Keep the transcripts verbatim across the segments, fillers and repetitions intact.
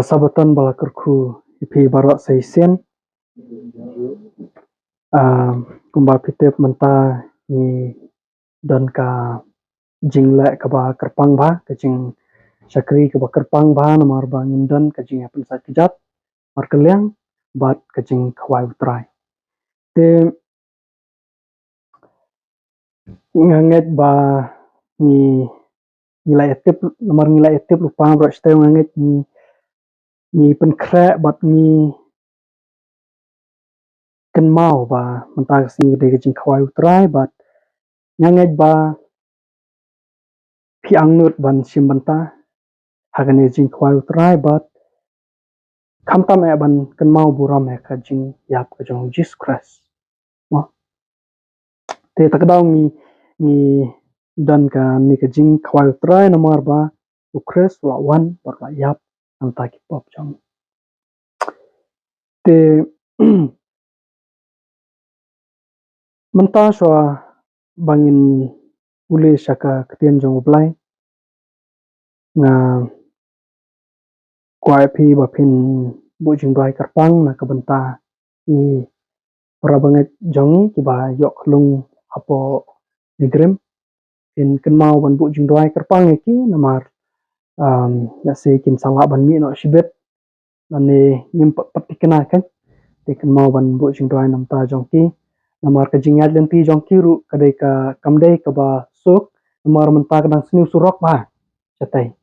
Sabaton ba la kyrkhu ïa phi baroh sa shisien. Ah, kumba phi tip mynta ngi don ka jingleh kaba kyrpang bha, ka jingshakri kaba kyrpang bha, namar ba ngin don ka jingïapynsait kjat markylliang bad ka jingkhawai U Trai. Te nga ngeit ba ngi, ngi la ïatip, namar ngi la ïatip lypa baroh shi taïew, nga ngeit ngi, ngi pynkhreh bad ngi kynmaw ba mynta ka sngi ka dei ka jingkhawai U Trai, bad nga ngeit ba phi angnud ban shim bynta ha kane ka jingkhawai U Trai, bad khamtam eh ban kynmaw burom ïa ka jingïap ka jong U Jisu Khrist. Mo? Te ta ka daw ngi, ngi don kane ka jingkhawai U Trai namar ba U Khrist u la wan bad u la ïap na ka bynta ki pop jong ngi. Te mynta shuwa ba ngin pule sha ka ktien jong U Blei, nga kwah ïa phi ba phin buh jingduwai kyrpang na ka bynta i para bangeit jong ngi kiba ïoh khlung hapoh Nongrim. Phin kynmaw ban buh jingduwai kyrpang ïa ki namar, um, lehse kin sa lah ban mih noh shibit lane ngim pat, pat thikna kan. Te kynmaw ban buh jingduwai na ka bynta jong ki namar ka jingïaid lynti jong ki ruh ka dei ka, kam dei kaba suk, namar mynta ka dang sniew surok bha shatei.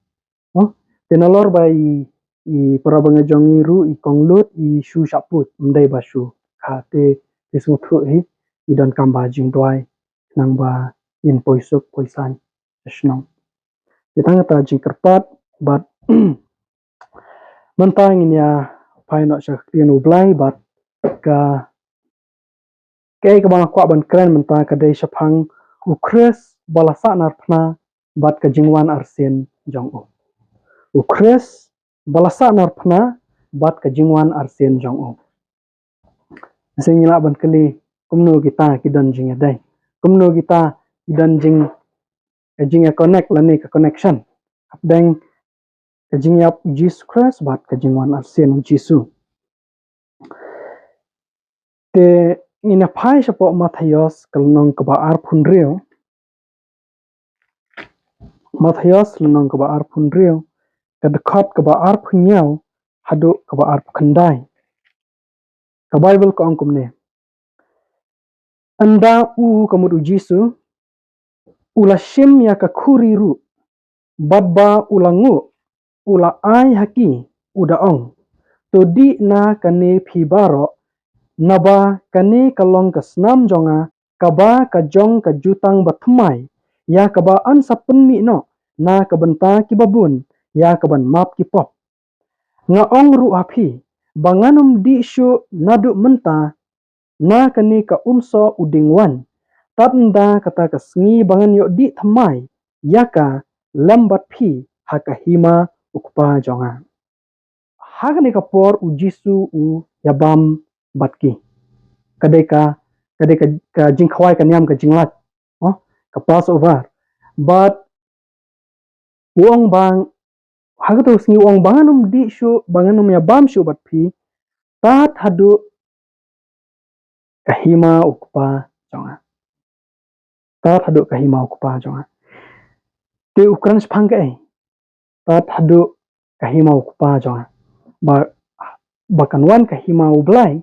Mo? Te nalor ba i, i para bangeit jong ngi ruh, i kong Lut i shu shah put, ym dei ba shu kha. Te phi sngewthuh hi, i donkam ba jingduwai khnang ba in poi suk poi saiñ sha shnong. Te tang kata jingkyrpad bad mynta ngin ïa phai noh sha ka ktien U Blei bad ka, kaei kaba nga kwah ban kren mynta ka dei shaphang U Khrist ba la sah narphna bad ka jingwan arsien jong u. U Khrist ba la sah narphna bad ka jingwan arsien jong u. Lehse ngi lah ban kylli, kumno kita ki don jingïadei? Kumno kita ki don jing, ka jingïa connect lane ka connection hapdeng ka jingïap U Jisu Khrist bad ka jingwan arsien U Jisu? Te ngin ïa phai shapoh Mathaios ka lynnong kaba arphew hynriew. Mathaios lynnong kaba arphew hynriew, ka dkhot kaba arphew hynñiew haduh kaba arphew khyndai. Ka Baibl ka ong kumne: Ynda u, ka mut U Jisu, u la shim ïa ka khuri ruh, bad ba u la nguh, u la ai ha ki, u da ong: To dih na kane phi baroh, naba kane ka long ka snam jong nga, kaba ka jong ka jutang bathymmai, ïa kaba yn sa pynmih noh na ka bynta kiba bun, ïa kaban map ki pop. Nga ong ruh ha phi ba ngan ym dih shuh naduh mynta na kane ka umsoh u dieng waiñ, tad ynda kata ka sngi ba ngan ïoh dih thymmai ïa ka lem bad phi ha ka hima U Kpa jong nga. Ha kane ka por U Jisu u ïabam bad ki. Ka dei ka, ka dei ka, ka jingkhawai ka niam ka jinglait. Oh, ka Passover. Bad u ong ba, ha kato ka sngi u ong ba ngan ym dih shuh, ba ngan ym ïabam shuh bad phi tad haduh ka hima U Kpa jong nga. Tad haduh ka hima U Kpa jong nga. Te u kren shaphang kaei? Tad haduh ka hima U Kpa jong nga. Ba, ba kan wan ka hima U Blei,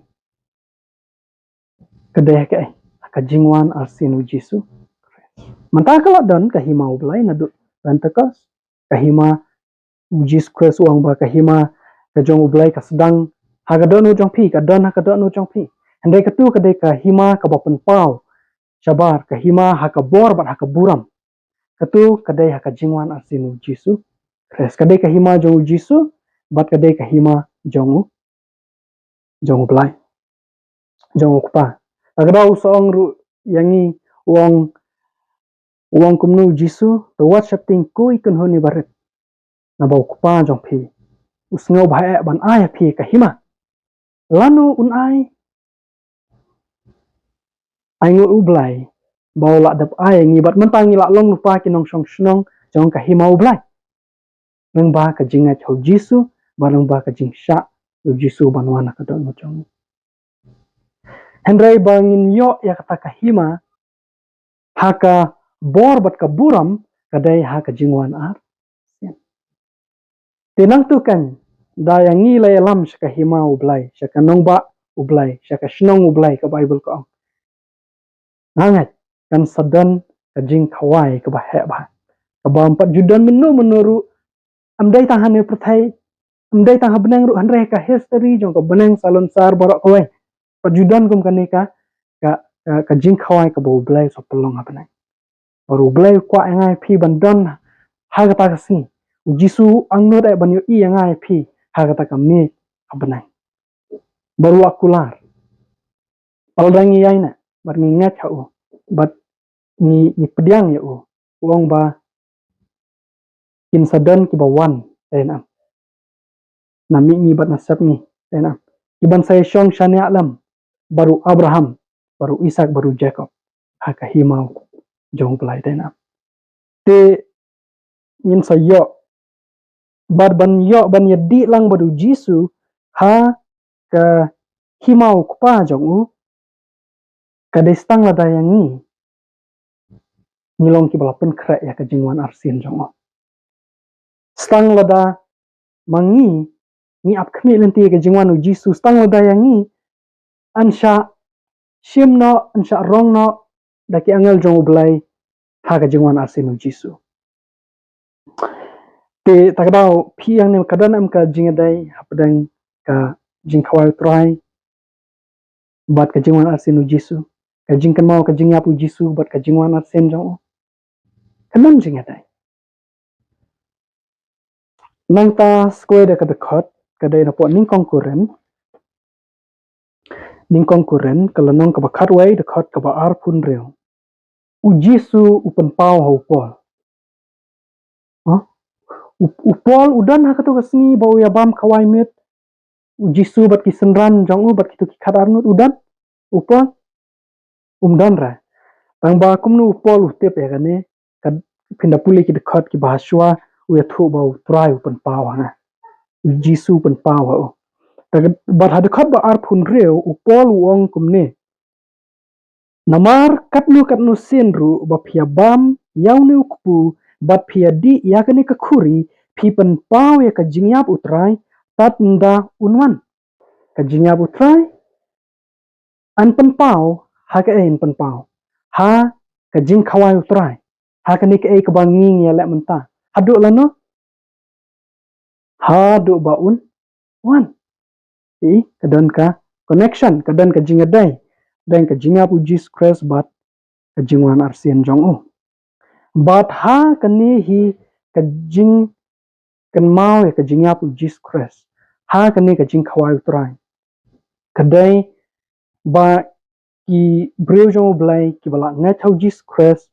ka dei ha kaei? Ka jingwan arsien U Jisu. Mynta ka la don ka hima U Blei naduh Pentekost. Ka hima, U Jisu Khrist u ong ba ka hima ka jong U Blei ka sdang ha ka dohnud jong phi, ka don ha ka dohnud jong phi. Hynrei kato ka dei ka hima kaba pynpaw shabar, ka hima ha ka bor bad ha ka burom. Kato ka dei ha ka jingwan arsien U Jisu Khrist. Ka dei ka hima jong U Jisu bad ka dei ka hima jong u, jong U Blei, jong U Kpa. Lada u sa ong ruh ïa ngi, u ong, u ong kumno U Jisu? To wat sheptieng ko i kynhun i barit, naba U Kpa jong phi u sngewbha eh ban ai ha phi ka hima. Lano un ai? Ai ngut U Blei ba u la dep ai ïa ngi, bad mynta ngi la long lypa ki nongshong shnong jong ka hima U Blei. Lyngba ka jingngeit ha U Jisu ba long ba ka jingshah u Jisu ban wan ha ka dohnud jong ngi. Hynrei ba ngin ïoh ïa kata ka hima ha ka bor bad ka burom ka dei ha ka jingwan arsien. Te nangtu kan da ïa ngi la ïalam sha ka hima U Blei, sha ka nongbah U Blei, sha ka shnong U Blei, ka Baibl ka ong. Nga ngeit kan sa don ka jingkhawai kaba heh bha, kaba ym pat ju don mynno mynno ruh. Ym dei tang ha ne pyrthei, ym dei tang ha bneng ruh, hynrei ka history jong ka bneng salonsar baroh kawei pat ju don kum kane ka, ka, ka, ka jingkhawai kaba U Blei u sa pynlong ha bneng. Bad U Blei u kwah ïa nga ïa phi ban don ha kata ka sngi. U Jisu u angnud eh ban ïohi ïa nga ïa phi ha kata ka miej ha bneng. Bad u la kular. Pal dang ngi ïaineh bad ngi ngeit ha u bad ngi, ngi pdiang ïa u, u ong ba kin sa don kiba wan, dei ne em? Na mih ngi bad na sep ngi, dei ne em? Kiban sa ïashong shaniah lem bad u Abraham, bad u Isak, bad u Jakob ha ka hima jong U Blei, dei ne em? Te ngin sa ïoh, bad ban ïoh ban ïadih lang bad u Jisu ha ka hima u Kpa jong u, ka dei tang lada ïa ngi ngi long kiba la pynkhreh ïa ka jingwan arsien jong u. Tang lada ma ngi ngi ap khmih lynti ïa ka jingwan u Jisu, tang lada ïa ngi yn shah shim noh, yn shah rong noh da ki angel jong U Blei ha ka jingwan arsien u Jisu. Te ta ka daw phi ïa ngi ne ka don em ka jingïadei hapdeng ka jingkhawai U Trai bad ka jingwan arsien u Jisu, ka jingkynmaw ka jingïap u Jisu bad ka jingwan arsien jong u? Ka don jingïadei. Nangta sa kawei de ka dkhot ka dei napoh Nyngkong Korinth. Nyngkong Korinth ka lynnong kaba khatwei, dkhot kaba arphew hynriew. U Jisu u pynpaw ha u Paul. Hah? U, u Paul u don ha kato ka sngi ba u ïa bam khawai miet u Jisu bad ki synran jong u bad kito ki khatar ngut, u don? U Paul um don re. Tang ba kumno u Paul u tip ïa kane? Ka phin da pule ki dkhot kiba ha shuwa, u ïathuh ba U Trai u pynpaw ha nga. U Jisu u pynpaw ha u. Ta ka, bad ha dkhot ba arphew hynriew u Paul u ong kumne. Namar katno katno sien ruh ba phi ïa bam ïa une u kpu bad phi ïa dih ïa kane ka khuri, phi pynpaw ïa ka jingïap U Trai tad ynda un wan. Ka jingïap U Trai yn pynpaw ha kaei? Yn pynpaw ha ka jingkhawai U Trai, ha kane kaei kaba ngi ngi ïa leh mynta. Haduh lano? Haduh ba un wan. I, ka don ka connection, ka don ka jingïadei, don ka jingïap u Jisu Khrist bad ka jingwan arsien jong u. Bad ha kane hi ka jingkynmaw ïa ka jingïap u Jisu Khrist, ha kane ka jingkhawai U Trai, ka dei ba ki briew jong U Blei kiba la ngeit ha u Jisu Khrist,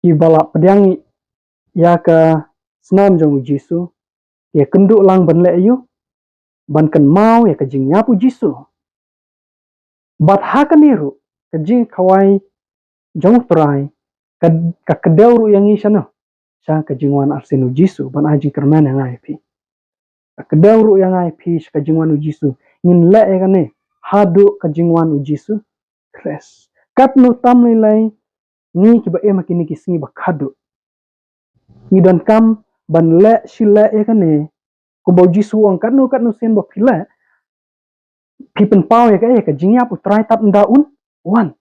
kiba la pdiang ïa ka snam jong u Jisu, ki ïa kynduh lang ban leh aïu? Ban kynmaw ïa ka jingïap u Jisu. Bad ha kane ruh ka jingkhawai jong U Trai ka, ka kdew ruh ïa ngi shano? Sha ka jingwan arsien u Jisu, ban ai jingkyrmen ïa nga ïa phi. Ka kdew ruh ïa nga ïa phi sha ka jingwan u Jisu. Ngin leh ïa kane haduh ka jingwan u Jisu Khrist. Katno tam lei lei ngi kiba im ha kine ki sngi ba khadduh ngi donkam ban leh shi leh ïa kane. Kumba u Jisu u ong, katno katno sien ba phi leh, phi pynpaw ïa ka, ïa ka jingïap U Trai tad ynda un wan.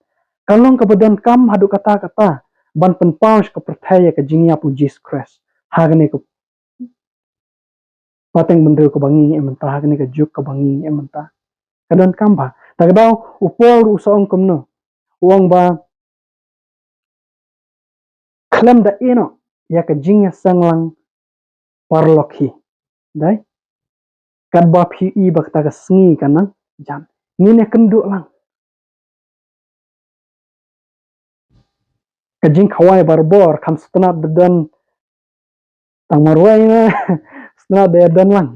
Ka long kaba donkam haduh katta katta ban pynpaw sha ka pyrthei ïa ka jingïap u Jisu Khrist ha kane ka pateng bynriew kaba ngi ngi im mynta, ha kane ka juk kaba ngi ngi im mynta. Ka donkam ba, ta ka daw u Paul u sa ong kumno? U ong ba khlem da ïehnoh ïa ka jingïaseng lang paralok hi. Dei? Katba phi i ba kata ka sngi ka nang jan, ngin ïa kynduh lang. Ka jingkhawai barabor kam sngewtynnat da don tang marwei ne, sngewtynnat da don lang.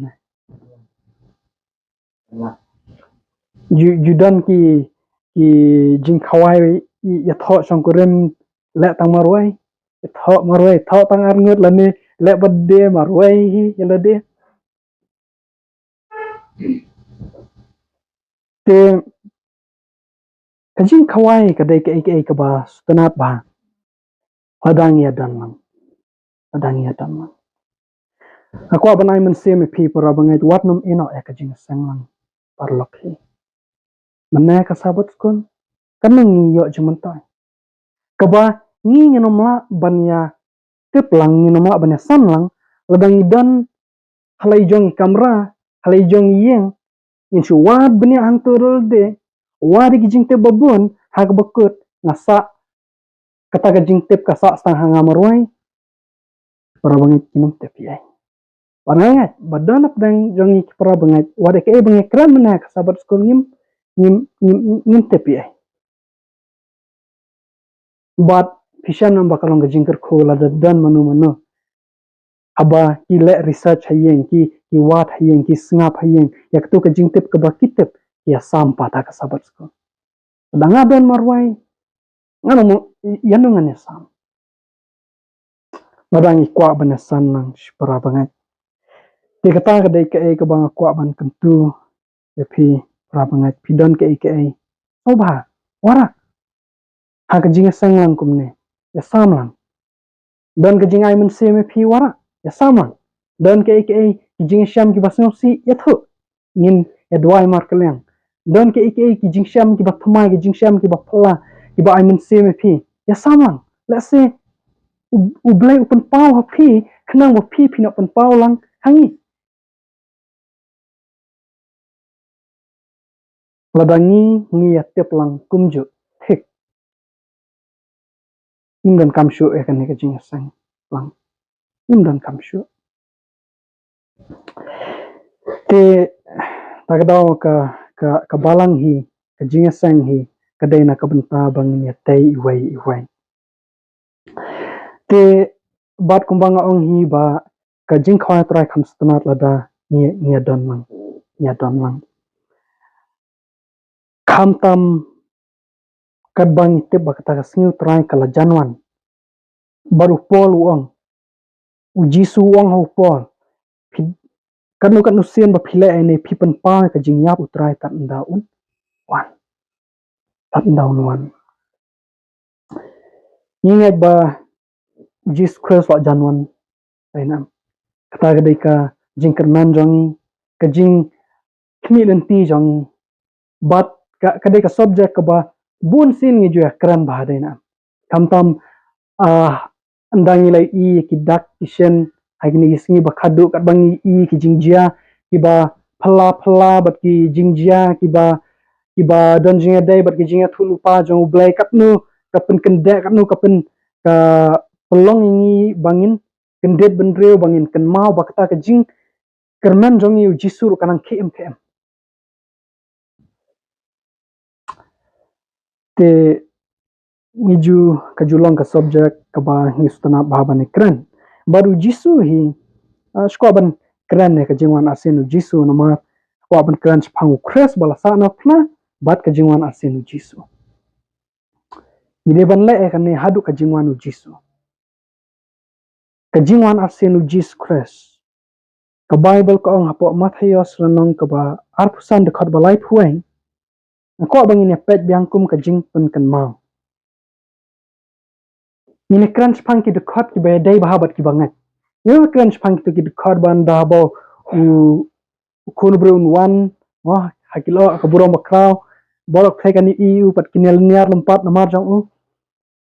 Ju, ju don ki, ki jingkhawai ïathoh shongkurim leh tang marwei, ïathoh marwei, thoh tang arngut lane leh bad de marwei hi ïa lade. Te ka jingkhawai ka dei kaei kaei kaba sngewtynnat bha. Lada ngi ïa don lang. Lada ngi ïa don lang. Nga kwah ban ai mynsiem ïa phi para bangeit, wat nym ïehnoh ïa ka jingïaseng lang paralok hi. Mynne ka Sabbath skul, kan ngi ïoh jingmyntoi. Kaba ngi ngin ym lah ban ïa tip lang, ngin ym lah ban ïa sam lang, lada ngi don ha la i jong i kamra, ha la i jong i ïing, ngin shu wad bniah hangto da lade, wad ïa ki jingtip babun, ha kaba kut, nga sah, kata ka jingtip ka sah tang ha nga marwei, para bangeit kin ym tip ei ei. Ba nga ngeit, ba don hapdeng jong ngi ki para bangeit, wat ïa kaei ba ngi kren mynne ha ka Sabbath skul ngim, ngim, ngim, ngim tip ei ei. Bad phi shem namar ba ka long ka jingkyrkhu lada don mano mano. Haba ki leh research ha ïing, ki, ki wad ha ïing, ki sngap ha ïing, ïa kato ka jingtip kaba ki tip, ki ïa sam pat ha ka Sabbath skul. Lada nga don marwei, ngan ym, ïano ngan ïa sam. Lada ngi kwah ban ïa sam lang shi para bangeit. Te kata ka dei kaei kaba nga kwah ban kyntu ïa phi para bangeit, phi don kaei kaei, sngewbha, wanrah. Ha ka jingïaseng lang kumne, ïa sam lang. Don ka jingai mynsiem ïa phi, wanrah, ïa sam lang. Don kaei kaei ki jingïashem kiba sngewsih, ïathuh. Ngin ïa duwai markylliang. Don kaei kaei ki jingshem kiba thymmai, ki jingshem kiba phylla, kiba ai mynsiem ïa phi, ïa sam lang. Lehse U, U Blei u pynpaw ha phi, khnang ba phi phin ïa pynpaw lang ha ngi. Lada ngi, ngi ïa tip lang kumjuh, thik, ngim donkam shuh ïa kane ka jingïaseng lang. Ngim donkam shuh. Te, ta ka daw ka, ka, ka balang hi, ka jingïaseng hi, ka dei na ka bynta ba ngin ïatei iwei iwei. Te, bad kumba nga ong hi ba, ka jingkhawai Trai kam sngewtynnat lada ngi, ngi ïa don lang, ngi ïa don lang. Khamtam katba ngi tip ba kata ka sngi U Trai ka la jan wan. Bad u Paul u ong, U Jisu u ong ha u Paul, phi, katno katno sien ba phi leh ïa ine, phi pynpaw ïa ka jingïap U Trai tad ynda un wan. Tad ynda un wan. Ngi ngeit ba U Jisu Khrist u la jan wan, dei ne em? Kata ka dei ka jingkyrmen jong ngi, ka jingkhmih lynti jong ngi. Bad ka, ka dei ka subject kaba bun sien ngi ju ïa kren bha, dei ne em? Khamtam, ah, ynda ngi la ïohi ïa ki dak ki shin ha kine ki sngi ba khadduh, katba ngi ïohi ïa ki jingjia kiba phylla phylla bad ki jingjia kiba, kiba don jingïadei bad ki jingïathuhlypa jong U Blei, katno ka pynkyndit, katno ka pyn, ka pynlong ïa ngi ba ngin kyndit bynriew, ba ngin kynmaw ba kata ka jingkyrmen jong ngi ïa U Jisu ruh ka nang khie em khie em. Te ngi ju, ka ju long ka subject kaba ngi sngewtynnat bha ban ïa kren. Bad U Jisu hi, ah, shu kwah ban kren ïa ka jingwan arsien U Jisu namar, shu kwah ban kren shaphang U Khrist ba la sah na phna, bad ka jingwan arsien U Jisu. Ngi dei ban leh ïa kane haduh ka jingwan U Jisu. Ka jingwan arsien U Jisu Khrist. Ka Baibl ka ong hapoh Mathaios lynnong kaba arphew san, dkhot ba laiphew wei. Nga kwah ba ngin ïa peit biang kum ka jingpynkynmaw. Ngin ïa kren shaphang ki dkhot kiba ïadei bha bad kiba ngeit. Ngin ïa kren shaphang kito ki dkhot ba ynda haba u, u Khun u briew un wan, wah, ha ki lyoh ka burom bakhraw, baroh kane kan ïohi ïa u bad kin ïa lynñiar lympat namar jong u.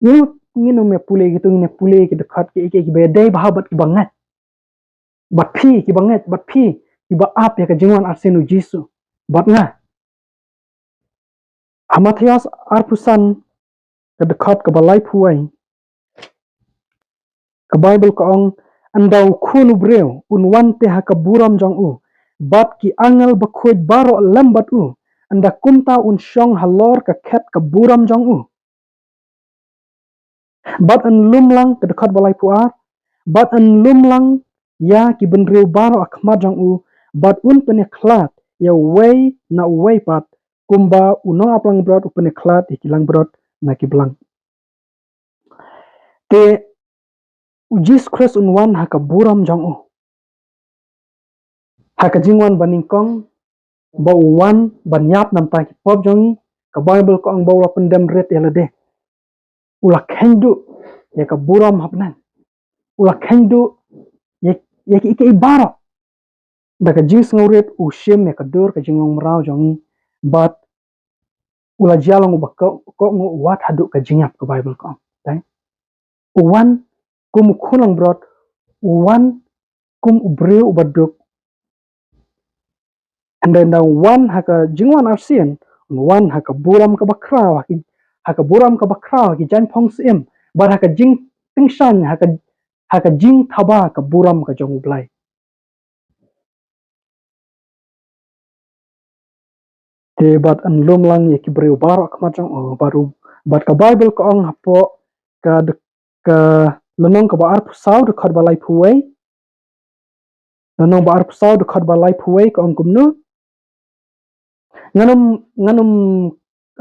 Ngin, ngin ym ïa pule kito, ngin ïa pule ki dkhot kiei kiei kiba ïadei bha bad kiba ngeit. Bad phi kiba ngeit, bad phi kiba ap ïa ka jingwan arsien U Jisu. Bad nga. Ha Mathaios arphew san, ka dkhot kaba laiphew wei. Ka Baibl ka ong, ynda u Khun u briew un wan te ha ka burom jong u, bad ki angel bakhuid baroh lem bad u, ynda kumta un shong halor ka khet ka burom jong u. Bad yn lum lang, ka dkhot ba laiphew ar, bad yn lum lang ïa ki bynriew baroh ha khmat jong u, bad un pynïakhlad ïa uwei na uwei pat, kumba u nongaplangbrot u pynïakhlad ïa ki langbrot na ki blang. Te U Jisu Khrist un wan ha ka burom jong u. Ha ka jingwan banyngkong, ba u wan ban ïap namar ki pop jong ngi, ka Baibl ka ong ba u la pyndem rit ïa lade. U la kheiñ duh ïa ka burom ha bneng. U la kheiñ duh ïa, ïa ki, ïa ki baroh. Da ka jingsngewrit u shim ïa ka dur ka jinglong mraw jong ngi, bad u la jia long uba kohnguh wat haduh ka jingïap, ka Baibl ka ong. Te u wan kum u khun langbrot, u wan kum u briew uba duk. Hynrei ynda u wan ha ka jingwan arsien, u wan ha ka burom kaba khraw, ha ki, ha ka burom kaba khraw ha ki jaiñphong syiem, bad ha ka jingtyngshaiñ, ha ka, ha ka jingthaba ka burom ka jong U Blei. Te bad yn lum lang ïa ki briew baroh ha khmat jong u, bad u, bad ka Baibl ka ong hapoh ka, ka lynnong kaba arphew saw dkhot ba laiphew wei. Lynnong ba arphew saw dkhot ba laiphew wei ka ong kumno? Ngan ym, ngan ym,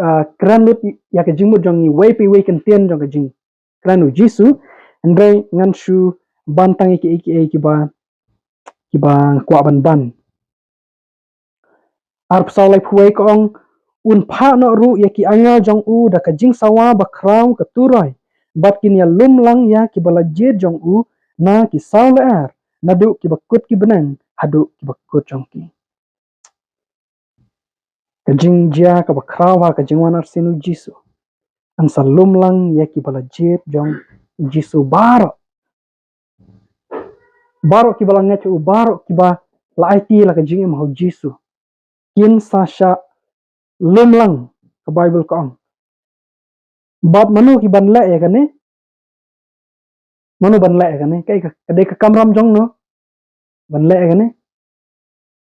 ah, kren lut ïa ka jingmut jong ngi wei pa wei kyntien jong ka jingkren U Jisu, hynrei ngan shu ban tang ïa ki, ïa ki, ïa kiba, kiba kwah ban ban. Arphew saw laiphew wei ka ong, un phah noh ruh ïa ki angel jong u da ka jingsawa bakhraw ka turoi, bad kin ïalum lang ïa kiba la jied jong u na ki saw lyer, naduh kiba kut ki bneng haduh kiba kut jong ki. Ka jingjia kaba khraw ha ka jingwan arsien U Jisu, yn sa lum lang ïa kiba la jied jong U Jisu baroh. Baroh kiba la ngeit ha u, baroh kiba la aiti la ka jingim ha U Jisu, kin sa shah lum lang, ka Baibl ka ong. Bad mano ki ban leh ïa kane? Mano ban leh ïa kane? Ka, ka, ka dei ka kamram jong no ban leh ïa kane?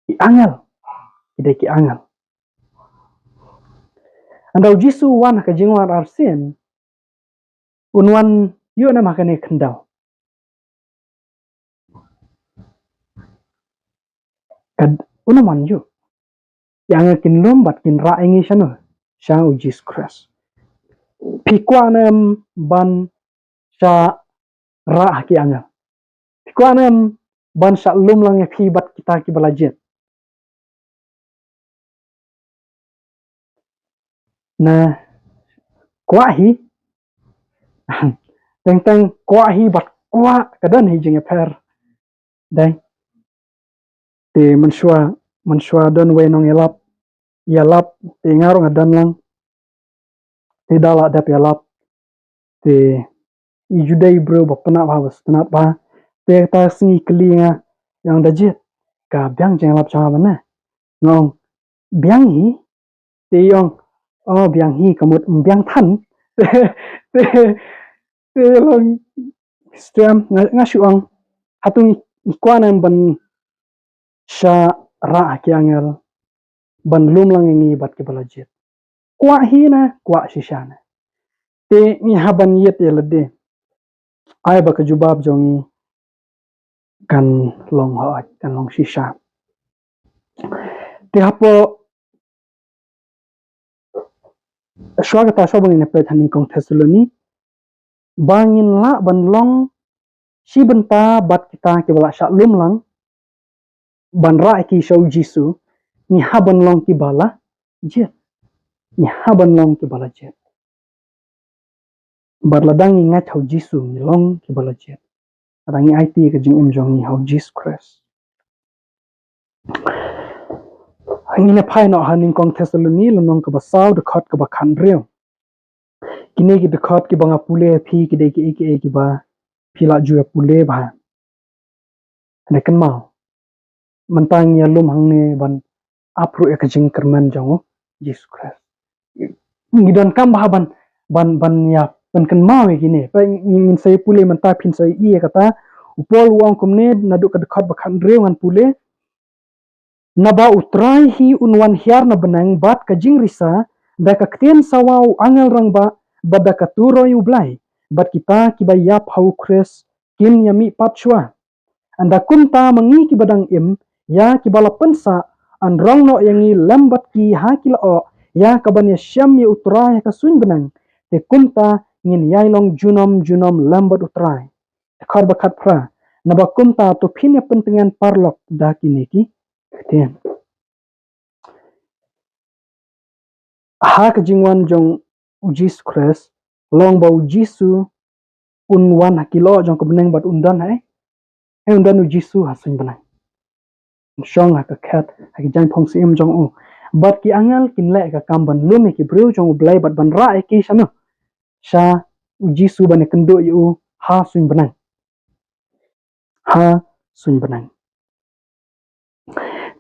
Ki angel. Ki dei ki angel. Ynda U Jisu u wan ha ka jingwan arsien, un wan ïoh ne em ha kane ka khyndew? Ka, un ym wan ïoh. Ki angel kin lum bad kin rah ïa ngi shano? Sha U Jisu Khrist. Phi kwah ne em ban shah rah ha ki angel? Phi kwah ne em ban shah lum lang ïa phi bad kita kiba la jied? Na kwah hi. Teng teng kwah hi bad kwah ka don hi jingïapher. Dei. Te mynshuwa, mynshuwa don wei nongïalap, ïalap, te nga ruh nga don lang. Te da la dep ïalap, te i ju dei i briew ba pynap bha, ba sngewtynnat bha. Te kata ka sngi i kylli nga, i ong, da jied ka biang jingïalap jong nga ban ne? Nga ong, biang hi. Te i ong, o biang hi, ka mut ym biang than. Te, te, te long, stem, nga, nga shu ong, hato ngi, ngi kwah ne em ban shah rah ha ki angel ban lum lang ïa ngi bad kiba la jied? Kwah hi ne kwah shisha ne? Te ngi hap ban ïeit ïa lade, ai ba ka jubab jong ngi kan long hooid, kan long shisha. Te hapoh, shuwa kata, shuwa ba ngin ïa peit ha nyngkong Thessaloni, ba ngin lah ban long shi bynta bad kita kiba la shah lum lang ban rah ïa ki sha U Jisu, ngi hap ban long kiba la jied. Ngi hap ban long kiba la jied. Bad lada ngi ngeit ha U Jisu, ngi long kiba la jied. Lada ngi aiti ka jingim jong ngi ha U Jisu Khrist. Ngin ïa phai noh ha nyngkong Thessaloni lynnong kaba saw, dkhot kaba khathynriew. Kine ki dkhot kiba nga pule ïa phi ki dei kiei kiei kiba phi la ju ïa pule bha. Hynrei kynmaw, mynta ngi ïalum hangne ban ap ruh ïa ka jingkyrmen jong U Jisu Khrist. Ngi donkam bha ban, ban, ban ïa pynkynmaw ïa kine. Ba ngin, ngin sa ïa pule mynta, phin sa ïohi ïa kata. U Paul u ong kumne, naduh ka dkhot ba khathynriew ngan pule. Naba U Trai hi un wan hiar na bneng bad ka jingrisa, da ka ktien sawa u angel rangbah, bad da ka turoi U Blei, bad kita kiba ïap ha U Khrist kin ïa mihpat shuwa. Ynda kumta ma ngi kiba dang im, ïa kiba la pynsah, yn rong noh ïa ngi lem bad ki ha ki lyoh, ïa kaban ïashem ïa U Trai ha ka suiñ bneng. Te kumta ngin ïai long junom junom lem bad U Trai. Dkhot ba khatphra. Naba kumta to phin ïa pyntngen paralok da kine ki ktien. Ha ka jingwan jong u Jisu Khrist, long ba u Jisu un wan ha ki lyoh jong ka bneng bad un don ha, eh, un don u Jisu ha suiñ bneng. Un shong ha ka khet, ha ki jaiñphong syiem jong u. Bad ki angel kin leh ka kam ban lum ïa ki briew jong u Blei bad ban rah ïa ki shano? Sha u Jisu ban ïakynduh ïa u ha suiñ bneng. Ha suiñ bneng.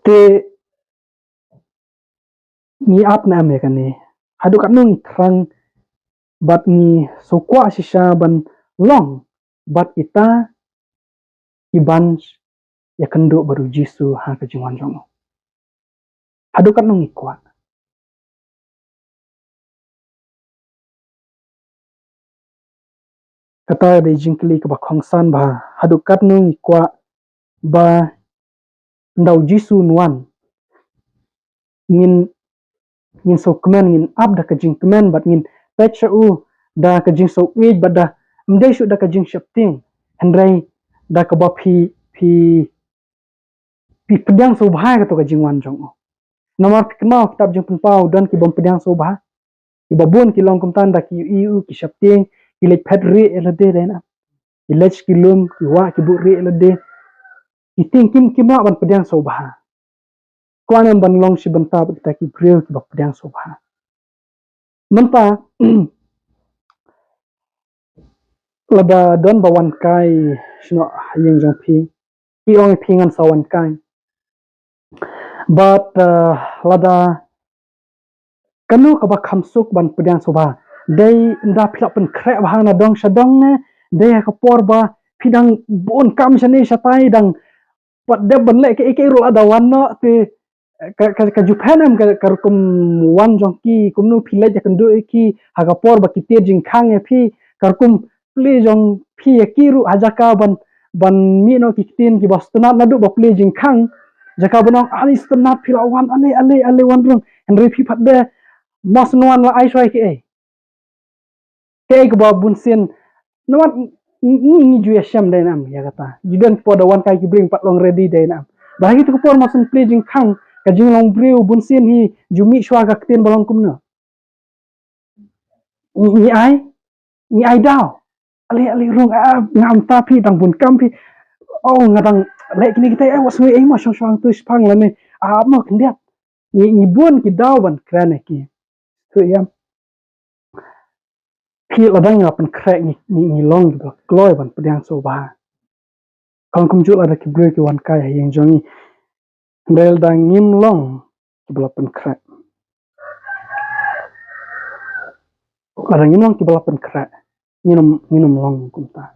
Te ngi ap na em ïa kane? Haduh katno ngi thrang bad ngi sngewkwah shisha ban long bad kita kiban ïakynduh bad u Jisu ha ka jingwan jong u? Haduh katno ngi kwah? Kata dei jingkylli kaba kongsan bha. Haduh katno ngi kwah ba ynda u Jisu un wan, ngin, ngin sngewkmen, ngin ap da ka jingkmen bad ngin peit sha u da ka jingsngewsih bad da, ym dei shuh da ka jingsheptieng, hynrei da kaba phi, phi, phi pdiang sngewbha ïa kato ka jingwan jong u. Namar phi kynmaw kitab Jingpynpaw, don ki bym pdiang sngewbha. Kiba bun ki long kumta, ynda ki ïohi ïa u ki sheptieng, ki leit phet rieh ïa lade, dei na. Ki leit ki lum, ki wah ki buh rieh ïa lade. Ki tieng, kim, kim lah ban pdiang sngewbha. Kwah ne em ban long shi bynta bad kita ki briew kiba pdiang sngewbha? Mynta lada don ba wan kai shano ha ïing jong phi, phi ong ïa phi ngan sa wan kai. Bad, uh, lada kano kaba kham suk ban pdiang sngewbha? Dei ynda phi la pynkhreh bha na dong sha dong ne, dei ha ka por ba phi dang bun kam shane shatai, dang pat dep ban leh kaei kaei ruh lada wan noh te, ka, ka, ka ju pynhun em ka, ka rukom wan jong ki, kumno phi leit ïakynduh ïa ki ha ka por ba ki tied jingkhang ïa phi, ka rukom plie jong phi ïa ki ruh ha jaka ban, ban mih noh ki ktien kiba sngewtynnat, naduh ba plie jingkhang, jaka ban ong ale sngewtynnat phi la wan, ale, ale, ale wan rung, hynrei phi pat de, mos ngan wan la ai shuwa ïa kiei. Kaei kaba bun sien, namar ngi, ngi, ngi ju ïashem, dei na em, ïa kata. Ju don ki por da wan kai ki briew pat long ready, dei na em. Ba ha kito ki por mos ngan plie jingkhang, ka jinglong briew bun sien hi ju mih shuwa ka ktien ba long kumno. Ngi, ngi ai, ngi ai daw. Ale, ale rung, ah, ngam ta phi dang bun kam phi. Oh, nga dang leh kine kita, eh, wat sngew ei mo shong shong tu shipang lane. Ah, mo khyndiat. Ngi, ngi bun ki daw ban kren ïa ki. Tu ïam. Phi lada ngi la pynkhreh ngi, ngi, ngi long kiba kloi ban pdiang sngewbha. Ka long kumjuh lada ki briew ki wan kai ha ïing jong ngi. Hynrei lada ngim long kiba la pynkhreh. Lada ngim long kiba la pynkhreh, ngin ym, ngin ym long kumta.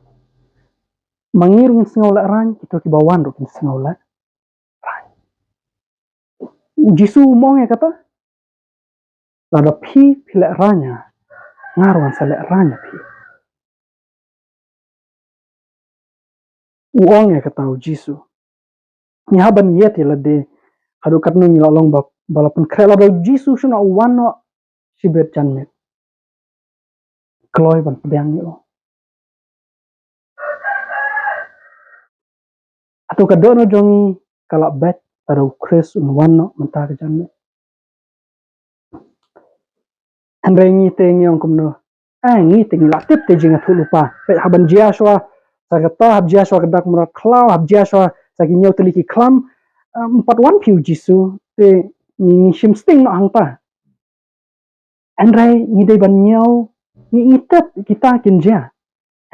Ma ngi ruh ngin sngew lehraiñ, kito kiba wan ruh kin sngew lehraiñ. U Jisu u ong ïa kata, lada phi, phi lehraiñ ïa nga, nga ruh ngan sa lehraiñ ïa phi. U ong ïa kata u Jisu. Ngi hap ban ïeit ïa lade, haduh katno ngi la long ba, ba la pynkhreh, lada u Jisu shu wan noh shibit janmiet, kloi ban pdiang ïa u. Hato ka dohnud jong ngi ka la beit lada u Khrist un wan noh mynta ka janmiet? Hynrei ngi te ngi ong kumno? Eh, ngi te ngi la tip te jingïathuhlypa. Peit, hap ban jia shuwa sa kata, hap jia shuwa ka dak mrad khlaw, hap jia shuwa sa ki hynñiew tylli ki khlam. Em, pat wan phi u Jisu, te ngi, ngi shim sting noh hangta. Hynrei ngi dei ban ñiew, ngi, ngi tip kita kin jia.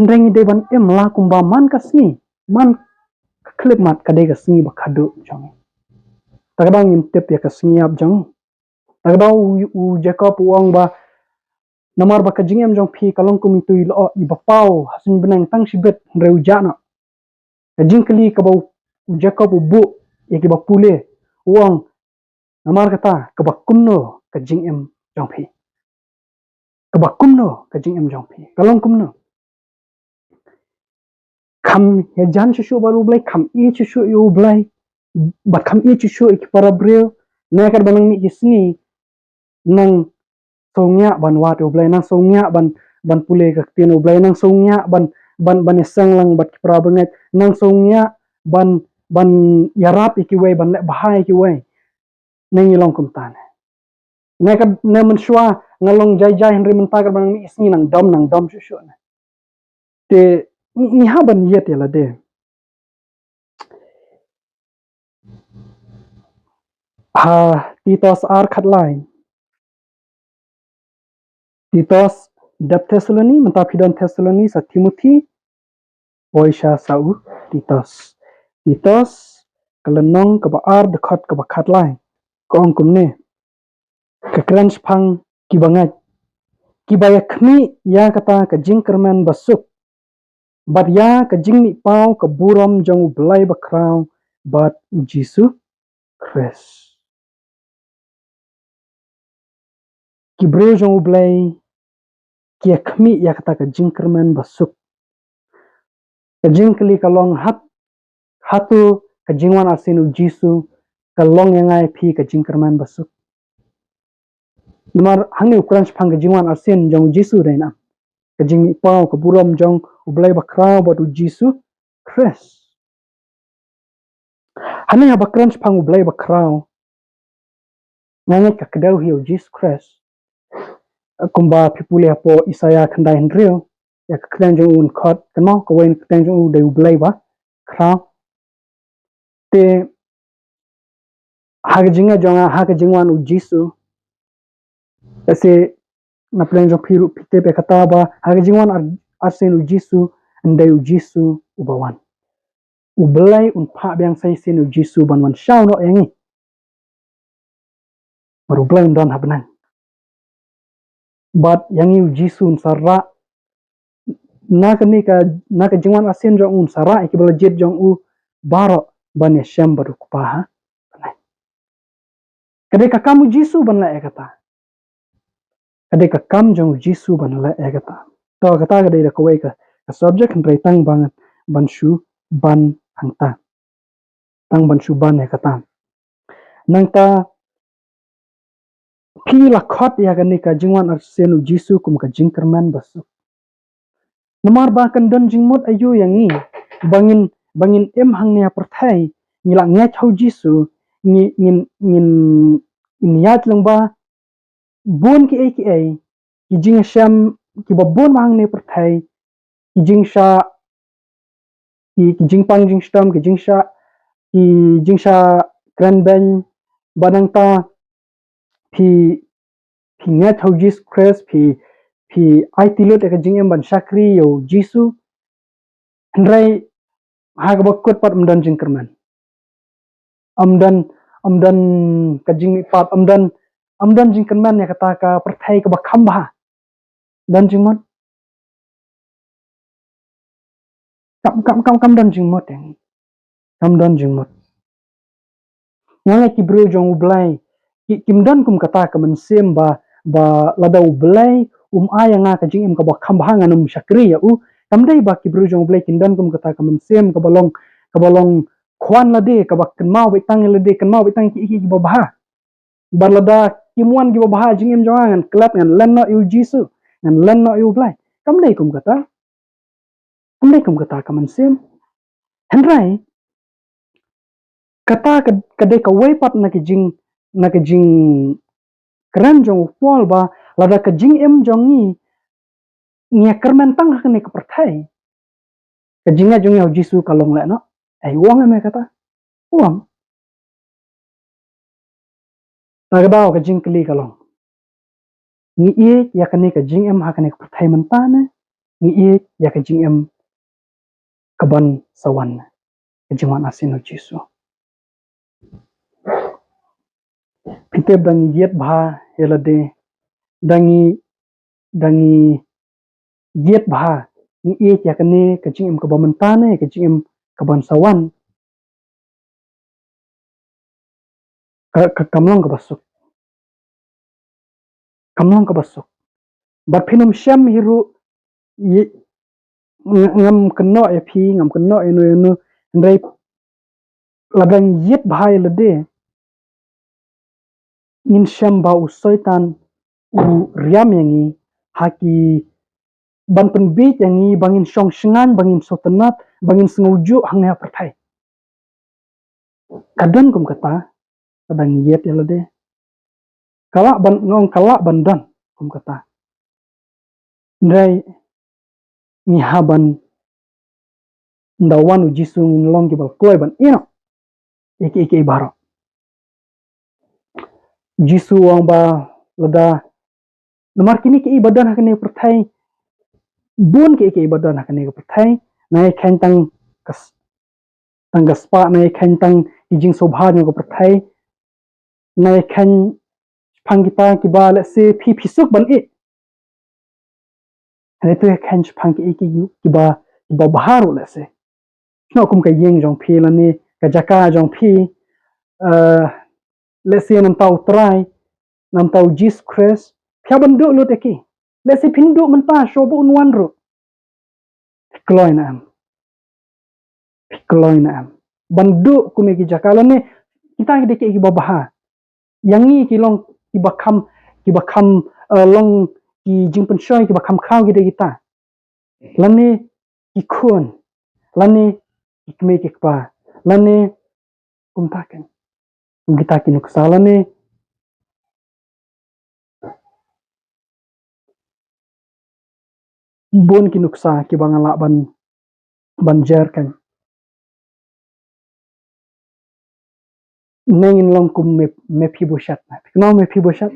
Hynrei ngi dei ban im la kumba man ka sngi, man ka khyllipmat ka dei ka sngi ba khatduh jong ngi. Ta ka daw ngim tip ïa ka sngi ïap jong ngi. Ta ka daw u, u Jakob u ong ba, namar ba ka jingim jong phi ka long kum itu i lyoh iba paw ha suiñ bneng tang shibit hynrei u jah noh. Ka jingkylli kaba u, u Jakob u buh ïa kiba pule, u ong, namar kata kaba kumno ka jingim jong phi? Kaba kumno ka jingim jong phi? Ka long kumno? Kham ïajan shuh shuh bad u Blei, kham ïeit shuh shuh ïa u Blei, bad kham ïeit shuh shuh ïa ki para briew, ne katba nang mih ki sngi, nang sngewsynei ban wad ïa u Blei, nang sngewsynei ban, ban pule ka ktien u Blei, nang sngewsynei ban, ban, ban ïaseng lang bad ki para bangeit, nang sngewsynei ban, ban ïarap ïa kiwei, ban leh bha ïa kiwei. Ne ngi long kumta ne? Ne ka, ne mynshuwa nga long jai jai, hynrei mynta ka ba nang mih sngi nang dom, nang dom shuh shuh ne. Te ngi, ngi hap ban ïeit ïa lade. Ha Titus ar khatlai. Titus, dep Thessaloni, mynta phi don Thessaloni, sa Timothi, poi sha sa u Titus. Titus, ka lynnong kaba ar, dkhot kaba khatlai. Ka ong kumne: Ka kren shaphang kiba ngeit, kiba ïa khmih ïa kata ka jingkyrmen basuk, bad ïa ka jingmihpaw ka burom jong U Blei bakhraw bad U Jisu Khrist. Ki briew jong U Blei ki ïa khmih ïa kata ka jingkyrmen basuk. Ka jingkylli ka long, hat, hato ka jingwan arsien U Jisu ka long ïa nga ïa phi ka jingkyrmen basuk? Namar hangne u kren shaphang ka jingwan arsien jong U Jisu, dei na ka jingmihpaw ka burom jong U Blei bakhraw bad U Jisu Khrist. Hangne haba kren shaphang U Blei bakhraw, nga ngeit ka kdew hi U Jisu Khrist. Kumba phi pule hapoh Isaïah khyndai hynriew, ïa ka kyrteng jong u, un khot, kynmaw, kawei na ka kyrteng jong u dei U Blei bakhraw. Te ha ka jingngeit jong nga, ha ka jingwan U Jisu, lehse na pdeng jong phi ruh phi tip ïa kata ba ha ka jingwan ar-, arsien U Jisu, ym dei U Jisu uba wan. U Blei un phah biang sa shisien U Jisu ban wan shaw noh ïa ngi. Namar U Blei un don ha bneng. Bad ïa ngi U Jisu un sa rah, na kane ka, na ka jingwan arsien jong u un sa rah ïa kiba la jied jong u baroh ban ïashem bad U Kpa ha bneng. Ka dei ka kam U Jisu ban leh ïa kata. Ka dei ka kam jong U Jisu ban leh ïa kata. To, kata ka dei da kawei ka, ka subject, hynrei tang ban, ban shu ban hangta. Tang ban shu ban ïa kata. Nangta phi la khot ïa kane ka jingwan arsien U Jisu kum ka jingkyrmen basuk. Namar ba kan don jingmut aïu ïa ngi ba ngin, ba ngin im hangne ha pyrthei, ngi la ngeit ha U Jisu, ngi, ngin, ngin, ngin ïaid lyngba bun kiei kiei, ki jingshem kiba bun ba hangne pyrthei, ki jingshah, ki, ki jingpang jingshitom, ki jingshah, ki jingshah kren beiñ, bad nangta phi, phi ngeit ha U Jisu Khrist, phi, phi aiti lut ïa ka jingim ban shakri ïa U Jisu. Hynrei ha kaba kut pat ym don jingkyrmen. Ym don, ym don ka jingmihpat, ym don, ym don jingkyrmen ïa kata ka pyrthei kaba kham bha. Don jingmut? Kam, kam, kam, kam don jingmut ïa ngi. Kam don jingmut. Nga ngeit ki briew jong U Blei ki, kim don kum kata ka mynsiem ba, ba lada U Blei um ai ïa nga ka jingim kaba kham bha ngan ym shakri ïa u. Kam dei ba ki briew jong U Blei kin don kum kata ka mynsiem kaba long, kaba long khwan lade, kaba kynmaw beit tang ïa lade, kynmaw beit tang ïa ki, ki, kiba bha. Bad lada kim wan kiba bha ha jingim jong nga, ngan klet, ngan len noh ïa U Jisu, ngan len noh ïa U Blei. Kam dei kum kata. Kam dei kum kata ka mynsiem. Hynrei kata ka, ka dei kawei pat na ka jing, na ka jingkren jong u Paul ba lada ka jingim jong ngi ngi ïa kyrmen tang ha kane ka pyrthei, ka jingngeit jong ngi ha U Jisu ka long lehnoh? Ei, u ong em ïa kata? U ong. Ta ka daw ka jingkylli ka long, ngi ïeit ïa kane ka jingim ha kane ka pyrthei mynta ne ngi ïeit ïa ka jingim kaban sa wan, ka jingwan arsien U Jisu? Phi tip, da ngi ïeit bha ïa lade, da ngi, da ngi ïeit bha, ngi ïeit ïa kane ka jingim kaba mynta ne ka jingim kaban sa wan, ka, ka, kam long kaba suk. Kam long kaba suk. Bad phin ym shem hi ruh, ï-, ng-, ngam kynnoh ïa phi, ngam kynnoh ïa no ïa no, hynrei lada ngi ïeit bha ïa lade, ngin shem ba u Soitan u riam ïa ngi ha ki, ban pynbieit ïa ngi ba ngin shong shngaiñ, ba ngin sngewtynnat, ba ngin sngewjuh hangne ha pyrthei. Ka don kum kata lada ngi ïeit ïa lade? ka lah ban, nga ong ka lah ban don kum kata. Hynrei ngi hap ban, ynda wan u Jisu ngin long kiba kloi ban ïehnoh ïa kiei kiei baroh. U Jisu u ong ba lada, namar kine kiei ba don ha kane ka pyrthei, bun kiei kiei ba don ha kane ka pyrthei, nang ïa kheiñ tang ka s-, tang ka spah, nang ïa kheiñ tang ki jingsngewbha jong ka pyrthei, nang ïa kheiñ shaphang kita kiba, let's say, phi, phi suk ban ïeh. Hynrei to ïa kheiñ shaphang kiei kiei kiba, kiba bha ruh, let's say. Sngewbha kum ka ïing jong phi lane ka jaka jong phi, eh, let's say, namar u Trai, namar u Jisu Khrist, phi hap ban duh lut ïa ki. Let's say phin duh mynta, shuwa ba un wan ruh, phi kloi ne em? Phi kloi ne em ban duh kum ïa ki jaka lane kita ki dei kiei kiba bha? Ïa ngi ki long kiba kham, kiba kham, eh, long ki jingpynshoi kiba kham khraw ki dei kita. Lane ki khun, lane ki kmie ki kpa, lane kumta kein. Kum kita ki nuksa lane bun ki nuksa kiba nga lah ban, ban jer kein. Ne ngin long kum Me-, Mephibosheth. Phi kynmaw Mephibosheth?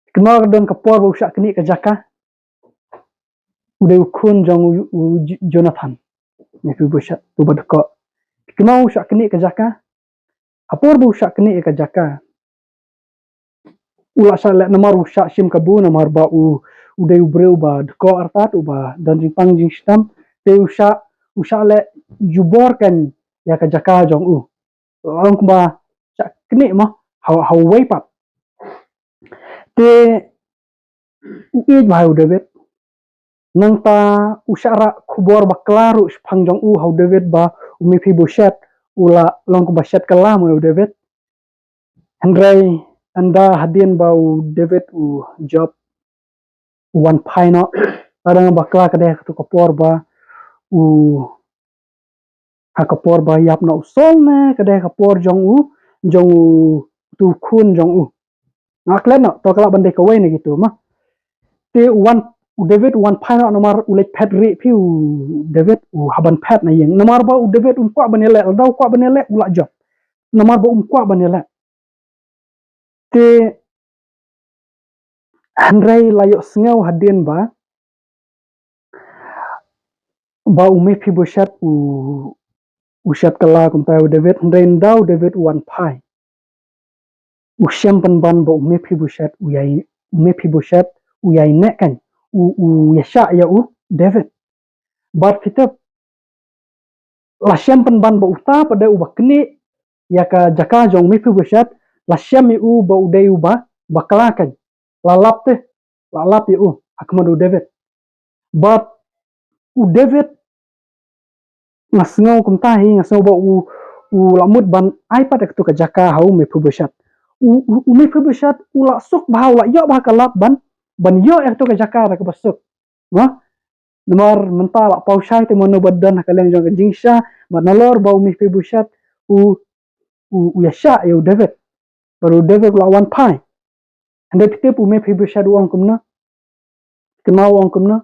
Phi kynmaw ka don ka por ba u shah knieh ka jaka? U dei u khun jong u, u J-, Jonathan. Mephibosheth, uba dkoh. Phi kynmaw u shah knieh ka jaka? Ha por ba u shah knieh ka jaka, u la shah leh, namar u shah shim kabu, namar ba u, u dei u briew ba dkoh artat, uba don jingpang jingshitom. Te u shah, u shah leh jubor kein ïa ka jaka jong u. Long kumba shah knieh mo, ha, ha uwei pat. Te u ïeit bha ïa u David. Nangta u shah rah khubor bakla ruh shaphang jong u ha u David ba u Mephibosheth u la long kumba shet kylla mo ïa u David. Hynrei ynda hadien ba u David u jop, u wan phai noh, lada nga bakla ka dei ha kato ka por ba u, ha ka por ba ïap noh u Saul ne ka dei ha ka por jong u, jong u, utu u khun jong u. Nga klet noh, to ka lah ban dei kawei na kitu mo. Te u wan, u David u wan phai noh namar u leit phet rieh, phi, u David u hap ban phet na ïing. Namar ba u David um kwah ban ïaleh, lada u kwah ban ïaleh u lah jop. Namar ba um kwah ban ïaleh. Te hynrei la ïohsngew hadien ba, ba u Mephibosheth u, u shet kylla kumta ïa u David, hynrei ynda u David u wan phai, u shem pynban ba u Mephibosheth u ïai, u Mephibosheth u ïaineh kein, u, u ïashah ïa u David. Bad phi tip, la shem pynban ba uta pat de uba knieh ïa ka jaka jong u Mephibosheth, la shem ïa u ba u dei uba bakla kein. La lap te, la lap ïa u ha khmat u David. Bad u David, nga sngew kumta hi, nga sngew ba u, u la mut ban ai pat ïa kato ka jaka ha u Mephibosheth. U, u, u Mephibosheth u la suk bha, u la ïoh bha ka lad ban, ban ïoh ïa kato ka jaka da kaba suk. Mo? Namar mynta la paw shai te mano ba don ha ka liang jong ka jingshisha, bad nalor ba u Mephibosheth u, u, u ïashah ïa u David. Bad u David u la wan phai. Hynrei phi tip u Mephibosheth u ong kumno? Kynmaw u ong kumno?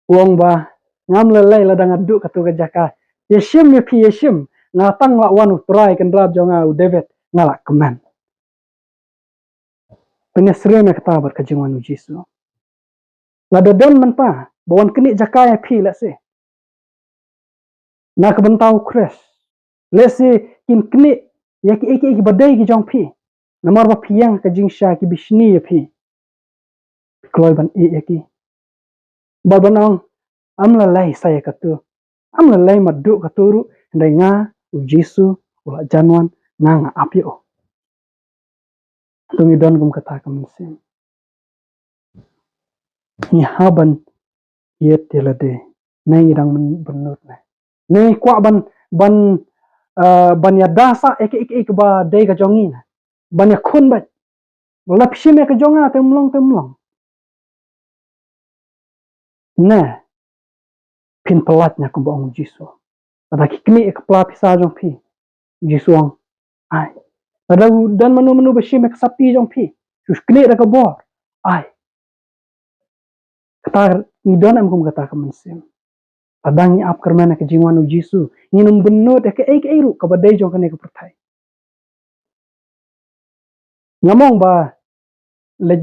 U ong ba, ngam lei lei lada nga duh kato ka jaka. Ïashim ïa phi, ïashim. Nga tang la wan u Trai Kynrad jong nga u David, nga la kmen. Pynïasyriem ïa kata bad ka jingwan u Jisu. Lada don mynta ba wan knieh jaka ïa phi, let's say, na ka bynta u Khrist, let's say, kin knieh ïa kiei kiei kiba dei ki jong phi, namar ba phi ïeng ka jingshisha, ki bishni ïa phi, phi kloi ban ïeh ïa ki. Bad ban ong, am lei lei sa ïa kato, am lei lei ma duh kato ruh, hynrei nga, u Jisu u la jan wan, nga, nga ap ïa u. To ngi don kum kata ka mynsiem. Ngi hap ban ïeit ïa lade. Ne ngi dang bynnud ne, ne ngi kwah ban, ban, eh, ban ïada sa ïa kiei kiei kiba dei ka jong ngi ne, ban ïakhun beit. Lada phi shim ïa ka jong nga te ym long, te ym long. Ne phin pyllait ne, kumba ong u Jisu. Lada ki knieh ïa ka pla pisa jong phi, u Jisu u ong, ai, Lada u don mano mano ba shim ïa ka sopti jong phi, shu knieh da ka bor. Ai. Kata ngi don em kum kata ka mynsiem. Lada ngi ap kyrmen ïa ka jingwan u Jisu, ngin ym bynnud ïa kaei kaei ruh kaba dei jong kane ka pyrthei. Ngam ong ba leit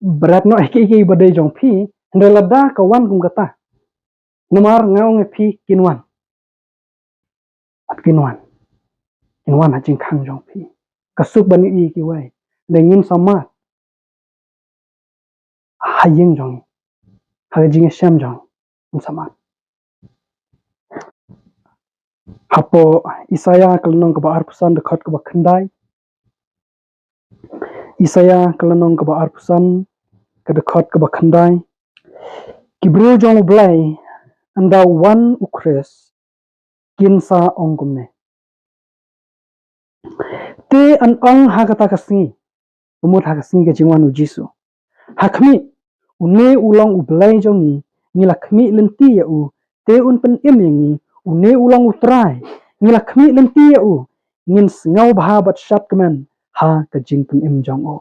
bret noh ïa kaei kaei ba dei jong phi, hynrei lada ka wan kum kata. Namar nga ong ïa phi kin wan. Ap kin wan. Kin wan ha jingkhang jong phi. Ka suk ban ïohi kiwei. Hynrei ngin sa mad ha ïing jong ngi. Ha ka jingïashem jong ngi. Ngin sa mad. Hapoh Isaïah ka lynnong kaba arphew san dkhot kaba khyndai. Isaïah ka lynnong kaba arphew san ka dkhot kaba khyndai. Ki briew jong U Blei, ynda wan U Khrist, kin sa ong kumne. Te yn ong ha kata ka sngi, ka mut ha ka sngi ka jingwan u Jisu. Ha khmih, une u long U Blei jong ngi, ngi la khmih lynti ïa u, te un pynim ïa ngi, une u long U Trai, ngi la khmih lynti ïa u, ngin sngew bha bad shad kmen ha ka jingpynim jong u.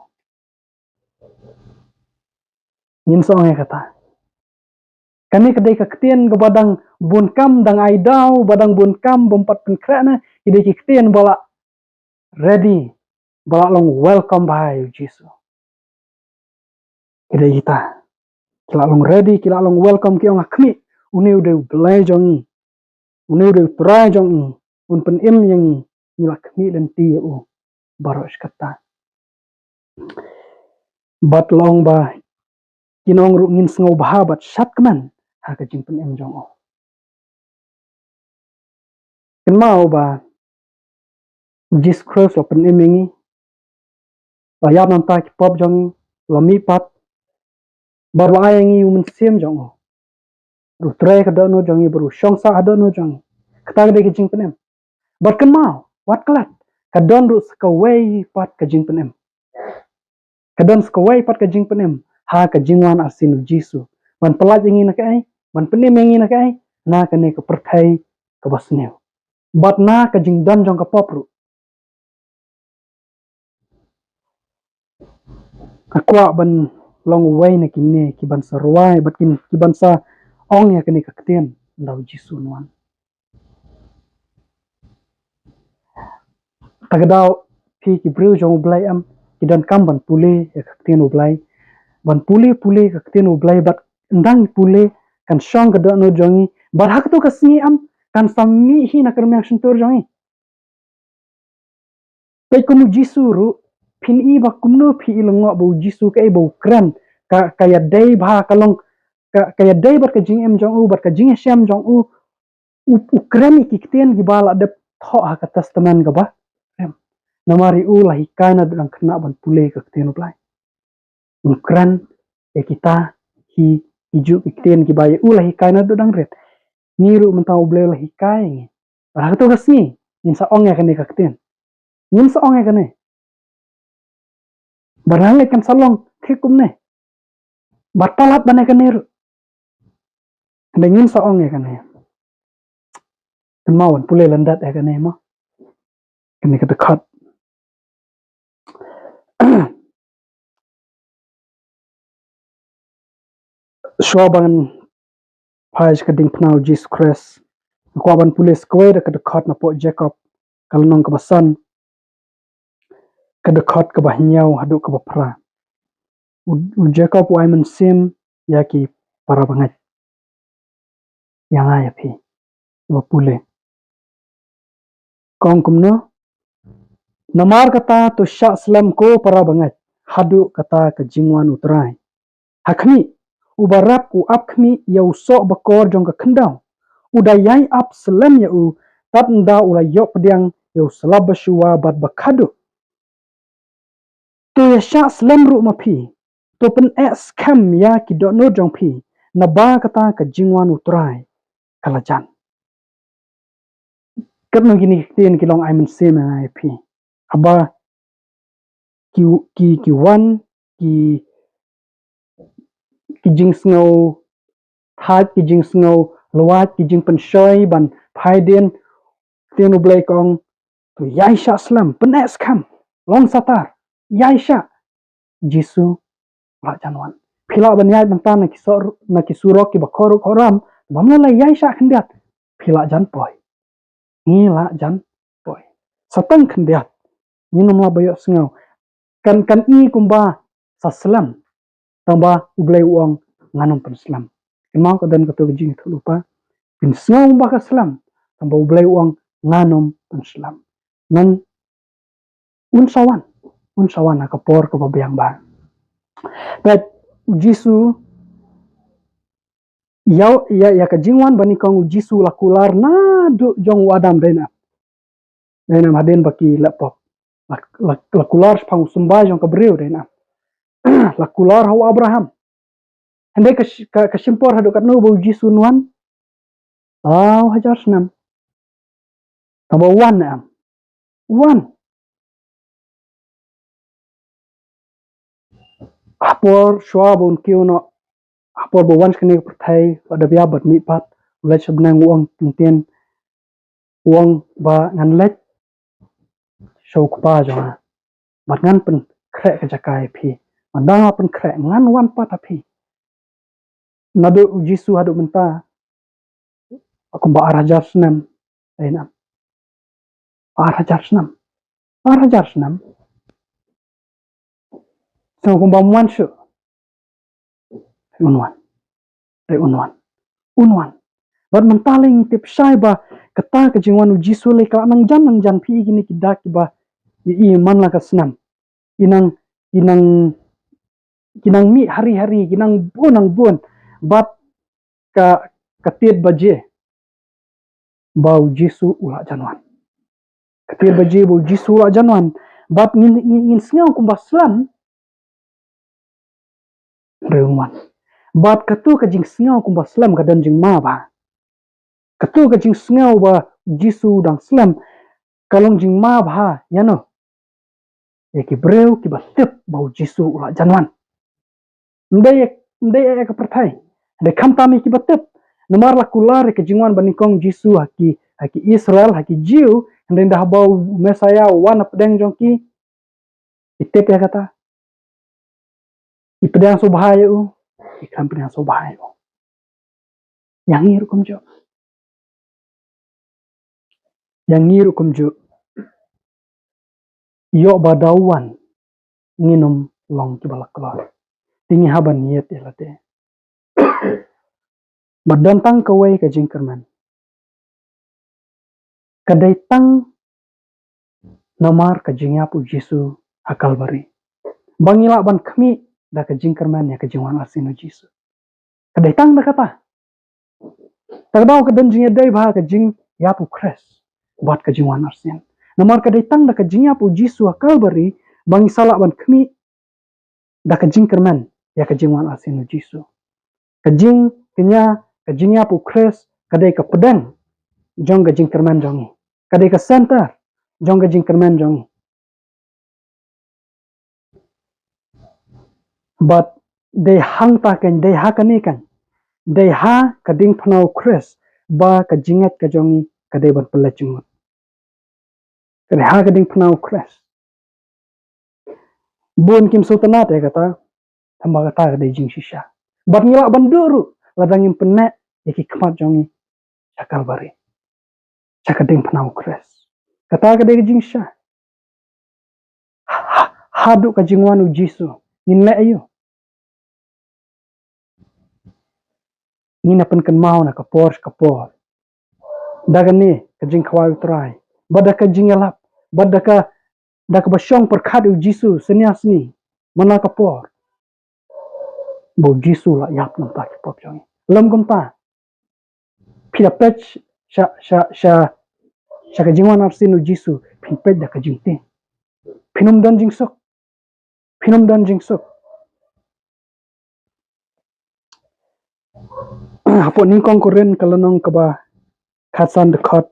Ngin sa ong ïa kata. Kane ka dei ka ktien kaba dang bun kam, dang ai daw, ba dang bun kam bym pat pynkhreh ne, ki dei ki ktien ba la ready, ba la long welcome bha ïa u Jisu. Ki dei kita. Ki la long ready, ki la long welcome, ki ong ha khmih, une u dei U Blei jong ngi. Une u dei U Trai jong ngi, un pynim ïa ngi, ngi la khmih lynti ïa u baroh shi katta. Bad long ba kin ong ruh ngin sngew bha bad shad kmen ha ka jingpynim jong u. Kynmaw ba Jisu Khrist u la pynim ïa ngi, u la ïap na ka bynta ki pop jong ngi, u la mihpat, bad u la ai ïa ngi u Mynsiem jong u. Bad u trei ha ka dohnud jong ngi, bad u shong sah ha ka dohnud jong ngi. Kata ka dei ka jingpynim. Bad kynmaw, wat klet, ka don ruh sa kawei pat ka jingpynim. Ka don sa kawei pat ka jingpynim ha ka jingwan arsien u Jisu. Ban pyllait ïa ngi na kaei, ban pynim ïa ngi na kaei, na kane ka pyrthei kaba sniew. Bad na ka jingdon jong ka pop ruh. Nga kwah ban long uwei na kine ki ban sa rwai, bad kin, ki ban sa ong ïa kane ka ktien, ynda u Jisu un wan. Te ka daw phi ki briew jong U Blei em, ki donkam ban pule ïa ka ktien U Blei. Ban pule, pule ka ktien U Blei, bad ynda ngi pule kan shong ha ka dohnud jong ngi, bad ha kato ka sngi em kan sa mih hi na ka rmiang shyntur jong ngi. Peit kum u Jisu ruh, phin i ba kumno phi i lyngngoh ba u Jisu kaei ba u kren, ka, ka ïadei bha ka long, ka, ka ïadei bad ka jingim jong u, bad ka jingïashem jong u, u, u kren ïa ki ktien kiba la dep thoh ha ka Testament kaba rim. Namar ïa u la hikai naduh dang khynnah ban pule ka ktien U Blei. Un kren ïa kita hi, hi juh ki ktien kiba ïa u la hikai naduh dang rit. Ngi ruh mynta U Blei u la hikai ïa ngi. Bad ha kato ka sngi ngin sa ong ïa kane ka ktien. Ngin sa ong ïa kane. Bad ha leit kan sa long thik kumne. Bad palat ban ïa kane ruh. Hynrei ngin sa ong ïa kane. Kynmaw ban pule lyndet ïa kane mo. Kane ka dkhot. Shuwa ban phai sha ka diengphna u Jisu Khrist, nga kwah ban pule sa kawei da ka dkhot napoh Jakob, ka lynnong kaba san, ka dkhot kaba hynñiew haduh kaba phra. U, u Jakob u ai mynsiem ïa ki para bangeit. Ïa nga ïa phi. Ba pule. Ka ong kumno? Namar kata to shah slem ko para bangeit, haduh kata ka jingwan u Trai. Ha khmih, uba rep u ap khmih ïa u soh bakor jong ka khyndew. U da ïai ap slem ïa u, tad ynda u la ïoh pdiang ïa u slap ba shuwa bad ba khadduh. To ïa shah slem ruh ma phi, to pyneh skhem ïa ki dohnud jong phi, naba kata ka jingwan u Trai ka la jan. Katno kine ki ktien ki long ai mynsiem ïa nga ïa phi. Haba ki, ki, ki wan, ki, ki jingsngew thait, ki jingsngew lwait, ki jingpynshoi ban phai dien, ktien U Blei ka ong, to ïai shah slem, pyneh skhem. long satar, ïaishah. Jisu u la jan wan. Phi lah ban ïaid mynta na ki sor-, na ki surok kiba khuid ruh khuid ram, bym lah ïaishah khyndiat. Phi lah jan poi. Ngi lah jan poi. Sa tang khyndiat. Ngin ym lah ban ïohsngew. Kan, kan i kumba sa slem. Tangba U Blei u ong ngan ym pynslem. Kynmaw ka don kato ka jingïathuhlypa. Pynsngew kumba ka slem. Tangba U Blei u ong ngan ym pynslem. Ngan un sa wan. Un sa wan ha ka por kaba biang bha. Peit, u Jisu, ïa, ïa, ïa ka jingwan ba nyngkong u Jisu u la kular naduh jong u Adam, dei ne em? Dei ne em, hadien ba ki leh pop. La, la, la kular shaphang u symbai jong ka briew, dei ne em? La kular ha u Abraham. Hynrei ka shi-, ka, ka shim por haduh katno ba u Jisu un wan? Saw hajar snem. Tangba u wan ne em? U wan. Ha por shuwa ba un kiew noh, ha por ba u wan sha kane ka pyrthei, ba dep ïa bad mih pat, u leit sha bneng, u ong tyntin, u ong ba ngan leit sha u Kpa jong nga. Bad ngan pynkhreh ka jaka ïa phi. Bad ynda nga pynkhreh, ngan wan pat ha phi. Naduh u Jisu haduh mynta, kumba ar hajar snem, dei ne em? Ar hajar snem. Ar hajar snem. Sa kumba ym wan shuh. Un wan. Dei un wan. Un wan. Bad mynta lei ngi tip shai ba kata ka jingwan u Jisu lei ka la nang jan, nang jan, phi i kine ki dak kiba i, i man la ka snem. Ki nang, ki nang, ki nang mih hari-hari, ki nang bun, nang bun. Bad ka, ka tied baje ba u Jisu u la jan wan. Ka tied baje ba u Jisu u la jan wan. Bad ngin, ngin, ngin sngew kumba slem. Hynrei un wan. Bad kato ka jingsngew kumba slem ka don jingma bha. Kato ka jingsngew ba u Jisu u dang slem ka long jingma bha ïa no? Ïa ki briew kiba tip ba u Jisu u la jan wan. Ym dei, ym dei ïa ka pyrthei. Hynrei khamtam ïa kiba tip. Namar la kular ïa ka jingwan ba nyngkong u Jisu ha ki, ha ki Israel, ha ki Jiw, hynrei ynda haba u Messaïah u wan na pdeng jong ki, ki tip ïa kata. Ki pdiang sngewbha ïa u, ki khlem pdiang sngewbha ïa u. Ïa ngi ruh kumjuh. Ïa ngi ruh kumjuh. Ïoh ba da u wan ngin ym long kiba la kloi. Te ngi hap ban ïeit ïa lade. Ba don tang kawei ka jingkyrmen. Ka dei tang namar ka jingïap u Jisu ha Kalbari ba ngi lah ban khmih da ka jingkyrmen ïa ka jingwan arsien u Jisu. Ka dei tang da kata. Te ka daw ka don jingïadei bha ka jingïap u Khrist bad ka jingwan arsien. Namar ka dei tang da ka jingïap u Jisu ha Kalbari ba ngi sa lah ban khmih da ka jingkyrmen ïa ka jingwan arsien u Jisu. Ka jingkñia, ka jingïap u Khrist ka dei ka pdeng jong ka jingkyrmen jong ngi. Ka dei ka center jong ka jingkyrmen jong ngi. Bad dei hangta kan, dei ha kane kan, dei ha ka diengphna u Khrist ba ka jingngeit ka jong ngi ka dei ban pynleit jingmut. Ka dei ha ka diengphna u Khrist. Bun kim sngewtynnat ïa kata, tangba kata ka dei jingshisha. Bad ngi lah ban duh ruh lada ngim pynneh ïa ki khmat jong ngi sha Kalbari, sha ka diengphna u Khrist. Kata ka dei ka jingshisha. Ha, ha, haduh ka jingwan u Jisu ngin leh aïu? Ngin ïa pynkynmaw na ka por sha ka por da kane ka jingkhawai u Trai, bad da ka jingïalap, bad da ka, da kaba shong pyrkhat u Jisu synñia sngi man la ka por, ba u Jisu u la ïap namar ki pop jong ngi. Lym kumta, phi da peit sha, sha, sha, sha ka jingwan arsien u Jisu, phin peit da ka jingtieng. Phin ym don jingsuk. Phin ym don jingsuk. Hapoh Nyngkong Korinth ka lynnong kaba khatsan dkhot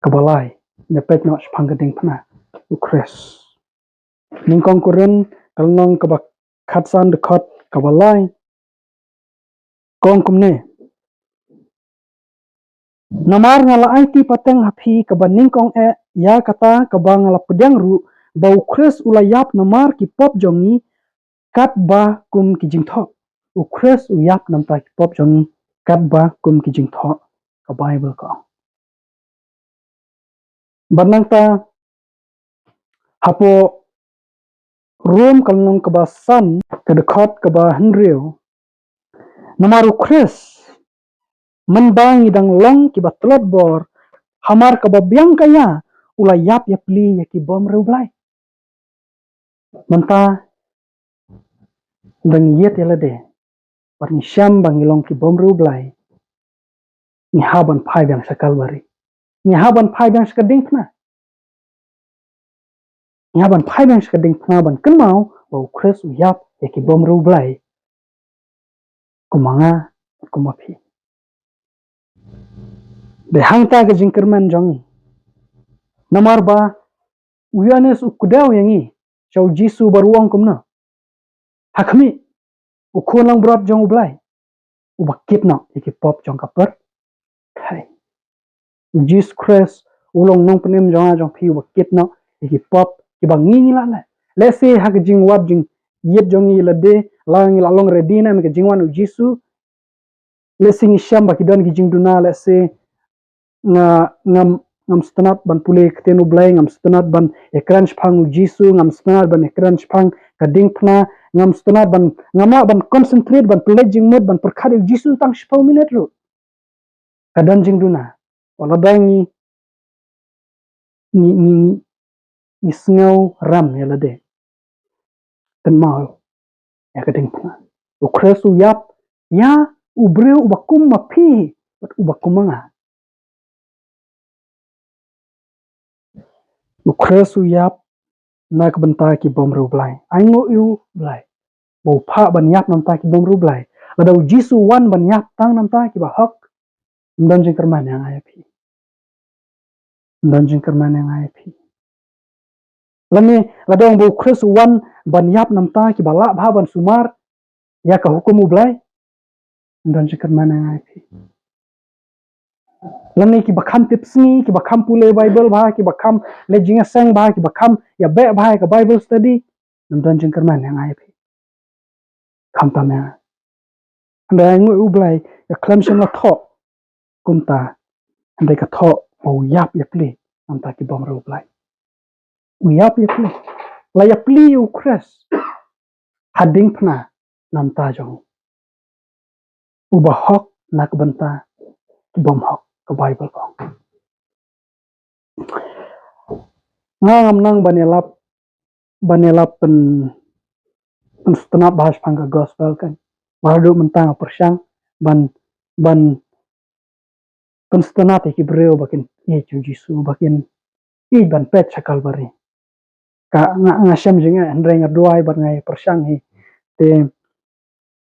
kaba lai, ngi peit noh shaphang ka diengphna u Khrist. Nyngkong Korinth ka lynnong kaba khatsan dkhot kaba lai, ka ong kumne: Namar nga la aiti pateng ha phi kaba nyngkong eh ïa kata kaba nga la pdiang ruh ba u Khrist u la ïap namar ki pop jong ngi katba kum ki jingthoh. U Khrist u ïap namar ki pop jong ngi katba kum ki jingthoh, ka Baibl ka ong. Bad nangta hapoh Rom ka lynnong kaba san, ka dkhot kaba hynriew. Namar u Khrist, mynba ngi dang long kiba tlot bor, hamar kaba biang ka ïa, u la ïap ïapli ïa ki bym riewblai. Bad mynta, dang ngi ïeit ïa lade, bad ngi shem ba ngi long ki bym riewblai, ngi hap ban phai biang sha Kalbari. Ngi hap ban phai biang sha ka diengphna. Ngi hap ban phai biang sha ka diengphna ban kynmaw ba u Khrist u ïap ïa ki bym riewblai, kum ma nga, kum ma phi. Dei hangta ka jingkyrmen jong ngi. Namar ba u Ïoannis u kdew ïa ngi sha u Jisu bad u ong kumno? Ha khmih, u Khun langbrot jong u Blai, uba kit noh ïa ki pop jong ka pyrthei. U Jisu Khrist u long nongpynim jong nga jong phi, uba kit noh ïa ki pop kiba ngi ngi la leh. Lehse ha ka jingwad jingïeit jong ngi lade, la ngi la long ready na ka jingwan u Jisu. Lehse ngi shem ba ki don ki jingduna, lehse nga, ngam, ngam sngewtynnat ban pule ktien u Blai, ngam sngewtynnat ban ïakren shaphang u Jisu, ngam sngewtynnat ban ïakren shaphang ka diengphna, ngam sngewtynnat ban, ngam lah ban concentrate ban pynleit jingmut ban pyrkhat ïa u Jisu tang shiphew minit ruh. Ka don jingduna. Wat la dang ngi, ngi, ngi, ngi sngew ram ïa lade. Kynmaw ïa ka diengphna. U Khrist u ïap ïa u briew uba kum ma phi bad uba kum ma nga. U Khrist u ïap na ka bynta ki bym riewblai. Ainguh ïa u Blai ba u phah ban ïap na ka bynta ki bym riewblai. Lada u Jisu u wan ban ïap tang na ka bynta kiba hok, ym don jingkyrmen ïa nga ïa phi. Ym don jingkyrmen ïa nga ïa phi. Lane lada ong ba u Khrist u wan ban ïap na ka bynta kiba lah bha ban sumar ïa ka hukum u Blai, ym don jingkyrmen ïa nga ïa phi. Lane kiba kham tipsngi, kiba kham pule Baibl bha, kiba kham leit jingïaseng bha, kiba kham ïabeh bha ïa ka Bible study, ym don jingkyrmen ïa nga ïa phi. Khamtam ïa nga. Hynrei ainguh ïa u Blai, ka khlem shym la thoh kumta. Hynrei ka thoh ba u ïap ïapli na ka bynta ki bym riewblai. U ïap ïapli. La ïapli ïa u Khrist ha diengphna na ka bynta jong ngi. Uba hok na ka bynta ki bym hok, ka Baibl ka ong. Nga ngam nang ban ïalap, ban ïalap pyn, pynsngewtynnat bha shaphang ka gospel kan. Bad haduh mynta nga pyrshang ban, ban pynsngewtynnat ïa ki briew ba kin ïeit ïa u Jisu, ba kin ïeit ban peit sha Kalbari. Ka, nga, nga shem jingeh, hynrei nga duwai bad nga ïa pyrshang hi. Te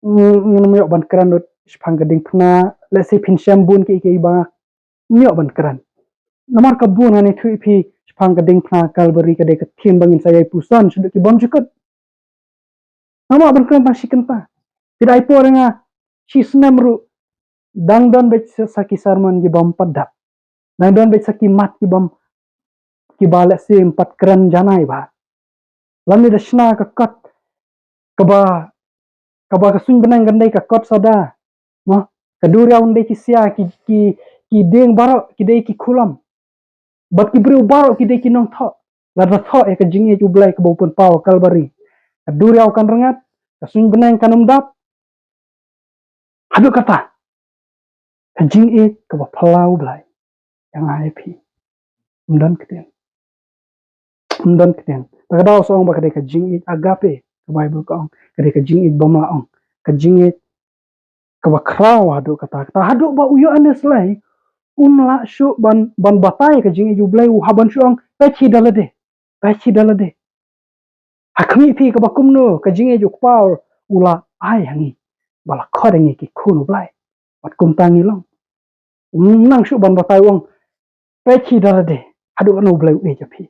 ng-, ngam ïoh ban kren lut shaphang ka diengphna, lehse phin shem bun kiei kiei ba ngam ïoh ban kren. Namar ka bun, ngan ïathuh ïa phi shaphang ka diengphna Kalbari, ka dei ka theme ba ngin sa ïai puson shaduh ki bymjukut. Ngam lah ban kren tang shi kynta. Phi da ai por ïa nga shi snem ruh, dang don beit sa, sa ki sermon ki bym pat dap. Dang don beit sa ki mat ki bym, kiba lehse ym pat kren janai bha. Lane da shna ka kot kaba, kaba ka suiñ bneng kan dei ka kot sada. Mo, ka duriaw kan dei ki sia, ki, ki, ki dieng baroh ki dei ki khulom. Bad ki briew baroh ki dei ki nongthoh. Lada thoh ïa ka jingïeit u Blai kaba u pynpaw ha Kalbari, ka duriaw kan rngat, ka suiñ bneng kan ym dap. Haduh katta ka jingïeit kaba phylla u Blai ïa nga ïa phi, ym don ktien. Ym don ktien. Te ka daw sa ong ba ka dei ka jingïeit agape, ka Baibl ka ong, ka dei ka jingïeit bym lah ong, ka jingïeit kaba khraw haduh katta katta, haduh ba u Ïoannis Lai um lah shuh ban, ban batai ka jingïeit u Blai, u hap ban shu ong, peit hi da lade, peit hi da lade. Ha khmih phi kaba kumno ka jingïeit u Kpa u la ai ha ngi, ba la khot ïa ngi ki khun u Blai. Bad kumta ngi long. Um nang shuh ban batai, u ong, peit hi da lade, haduh katno u Blai u ïeit ïa phi.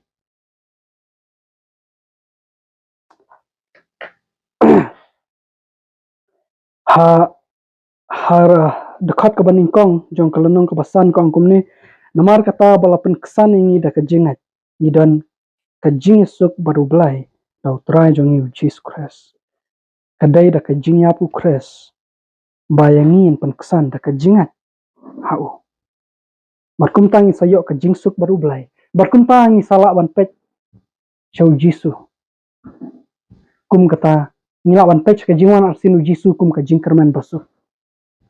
Ha, ha dkhot kaba nyngkong jong ka lynnong kaba san ka ong kumne, namar kata ba la pynksan ïa ngi da ka jingngeit, ngi don ka jingïasuk bad U Blei da U Trai jong ngi U Jisu Khrist. Ka dei da ka jingïap U Khrist ba ïa ngi yn pynksan da ka jingngeit ha u. Bad kumta ngi sa ïoh ka jingsuk bad U Blei. Bad kumta ngi sa lah ban peit sha U Jisu. Kum kata, ngi lah ban peit sha ka jingwan arsien U Jisu kum ka jingkyrmen basuk.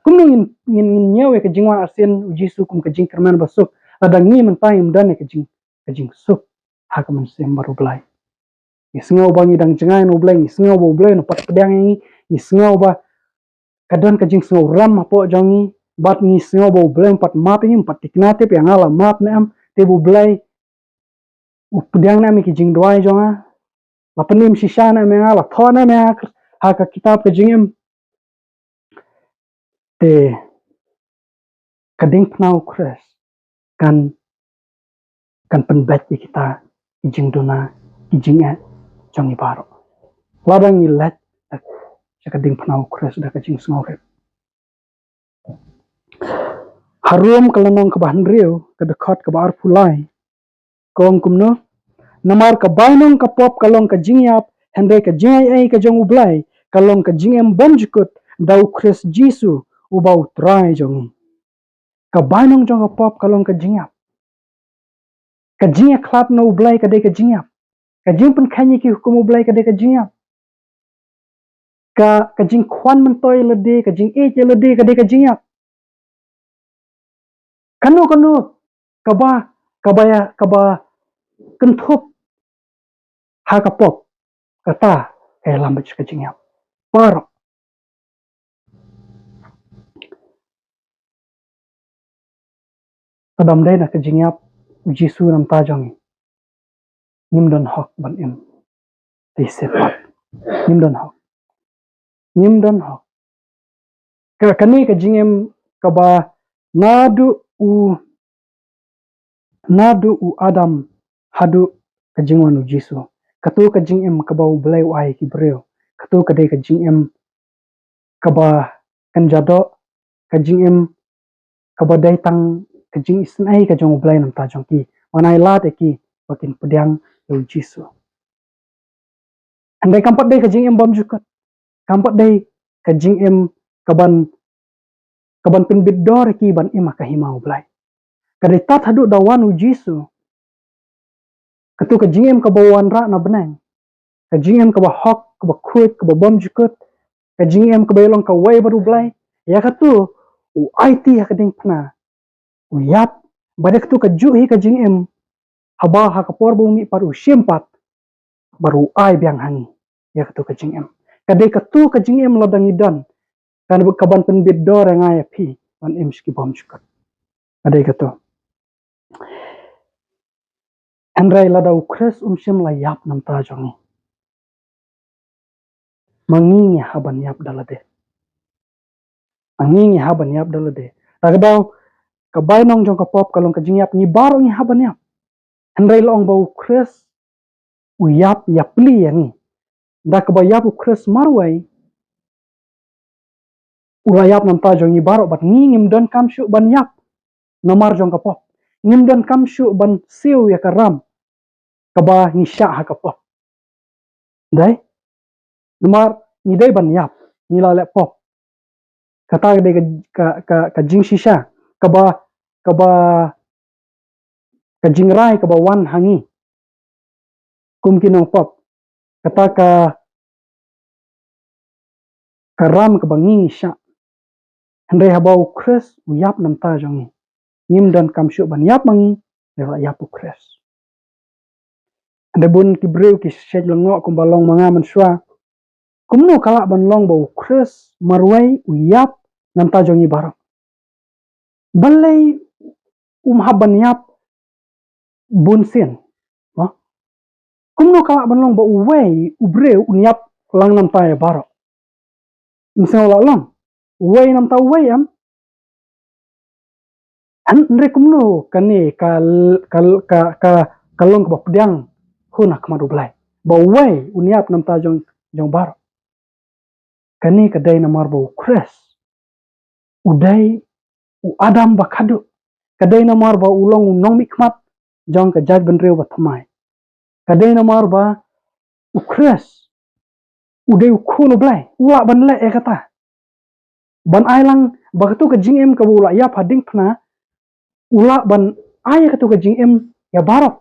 Kumno ngin, ngin, ngin ñiew ïa ka jingwan arsien U Jisu kum ka jingkyrmen basuk? Lada ngi mynta ngim don ïa ka jing, ka jingsuk ha ka mynsiem bad U Blei. Ngi sngew ba ngi dang jngai na U Blei, ngi sngew ba U Blei un pat pdiang ïa ngi, ngi sngew ba ka don ka jingsngewrem hapoh jong ngi, bad ngi sngew ba U Blei un pat map ïa ngi, un pat tikna tip ïa nga la map ne em, te ba U Blei u pdiang ne em ïa ki jingduwai jong nga, la pynim shisha ne em ïa nga, la thoh ne em ïa nga ha ka kitab ka jingim. Te ka diengphna U Khrist kan, kan pynbeit ïa kita ki jingduna, ki jingeh jong ngi baroh. Lada ngi leit sha ka diengphna U Khrist da ka jingsngewrit. Ha Rom ka lynnong kaba hynriew, ka dkhot kaba arphew lai, ka ong kumno: Namar ka bainong ka pop ka long ka jingïap, hynrei ka jingaiei ka jong U Blei ka long ka jingim bymjukut da U Khrist Jisu uba U Trai jong ngi. Ka bainong jong ka pop ka long ka jingïap. Ka jingïakhlad na U Blei ka dei ka jingïap. Ka jingpynkheiñ ïa ki hukum U Blei ka dei ka jingïap. Ka, ka jingkwah myntoi lade, ka jingïeit ïa lade ka dei ka jingïap. Kano kano kaba, kaba ïa, kaba kynthup ha ka pop, kata ka ïalam bad ka jingïap. Baroh. Lada ym dei na ka jingïap U Jisu namar jong ngi, ngim don hok ban im. Te shisha pat, ngim don hok. Ngim don hok. Ka, kane ka jingim kaba naduh u, naduh u Adam haduh ka jingwan U Jisu. Kato ka jingim kaba U Blei u ai ki briew. Kato ka dei ka jingim kaba kynja doh, ka jingim kaba dei tang ka jingisynei ka jong U Blei namar jong ki, ban ai lad ïa ki ba kin pdiang ïa U Jisu. Hynrei kam pat dei ka jingim bymjukut. Kam pat dei ka jingim kaban, kaban pynbit dor ïa ki ban im ha ka hima U Blei. Ka dei tad haduh da wan U Jisu, kato ka jingim kaba wanrah na bneng, ka jingim kaba hok, kaba khuid, kaba bymjukut, ka jingim kaba ïalong kawei bad U Blei, ïa kato u aiti ha ka diengphna, u ïap, bad ïa kato kajuh hi ka jingim, haba ha ka por ba u mih pat u shim pat, bad u ai biang ha ngi ïa kato ka jingim. Ka dei kato ka jingim lada ngi don, kan kaban pynbit dor ïa nga ïa phi ban im sha ki bymjukut. Ka dei kato. Hynrei lada U Khrist um shym la ïap namar jong ngi, ma ngi ngi hap ban ïap da lade. Ma ngi ngi hap ban ïap da lade. Da kaba ka bainong jong ka pop ka long ka jingïap, ngi baroh ngi hap ban ïap. Hynrei la ong ba U Khrist u ïap ïapli ïa ngi. Da kaba ïap U Khrist marwei, u la ïap namar jong ngi baroh, bad ngi ngim donkam shuh ban ïap namar jong ka pop. Ngim donkam shuh ban siew ïa ka ram kaba ngi shah ha ka pop. Dei? Namar ngi dei ban ïap, ngi la leh pop. Kata ka dei ka, ka, ka, ka jingshisha kaba, kaba, ka jingrai kaba wan ha ngi kum ki nongpop. Kata ka, ka ram kaba ngi ngi shah. Hynrei haba U Khrist u ïap namar jong ngi, ngim donkam shuh ban ïap ma ngi, hynrei la ïap U Khrist. Hynrei bun ki briew ki shet lyngngoh kumba long ma nga mynshuwa. Kumno ka lah ban long ba U Khrist marwei u ïap namar jong ngi baroh? Balei um hap ban ïap bunsien? Mo? Kumno ka lah ban long ba uwei u briew un ïap lang namar ïa baroh? Ym sngewlah long. Uwei namar uwei em. Hynrei kumno kane ka, ka, ka, ka, ka long kaba pdiang hun ha khmat U Blei, ba uwei un ïap namar jong, jong baroh? Kane ka dei namar ba U Khrist u dei u Adam ba khadduh. Ka dei namar ba u long u nongmihkhmat jong ka jaitbynriew bathymmai. Ka dei namar ba u Khrist u dei u khun u Blei, u lah ban leh ïa kata. Ban ai lang ba katu ka jingim kaba u la ïap ha diengphna, u lah ban ai ïa katu ka jingim ïa baroh.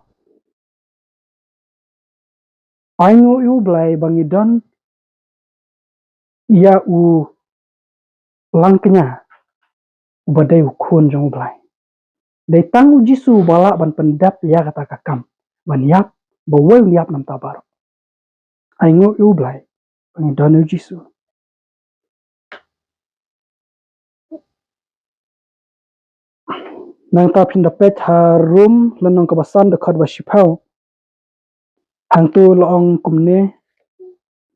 Ai nguh ïa u Blei ba ngi don ïa u langkñia uba dei u khun jong u Blei. Dei tang u Jisu ba lah ban pyndep ïa kata ka kam ban ïap ba wei un ïap namar ta baroh. Ai nguh ïa u Blei ba ngi don ïa u Jisu. Nangta phin da peit ha Rom lynnong kaba san dkhot ba shiphew. Hangtu la ong kumne: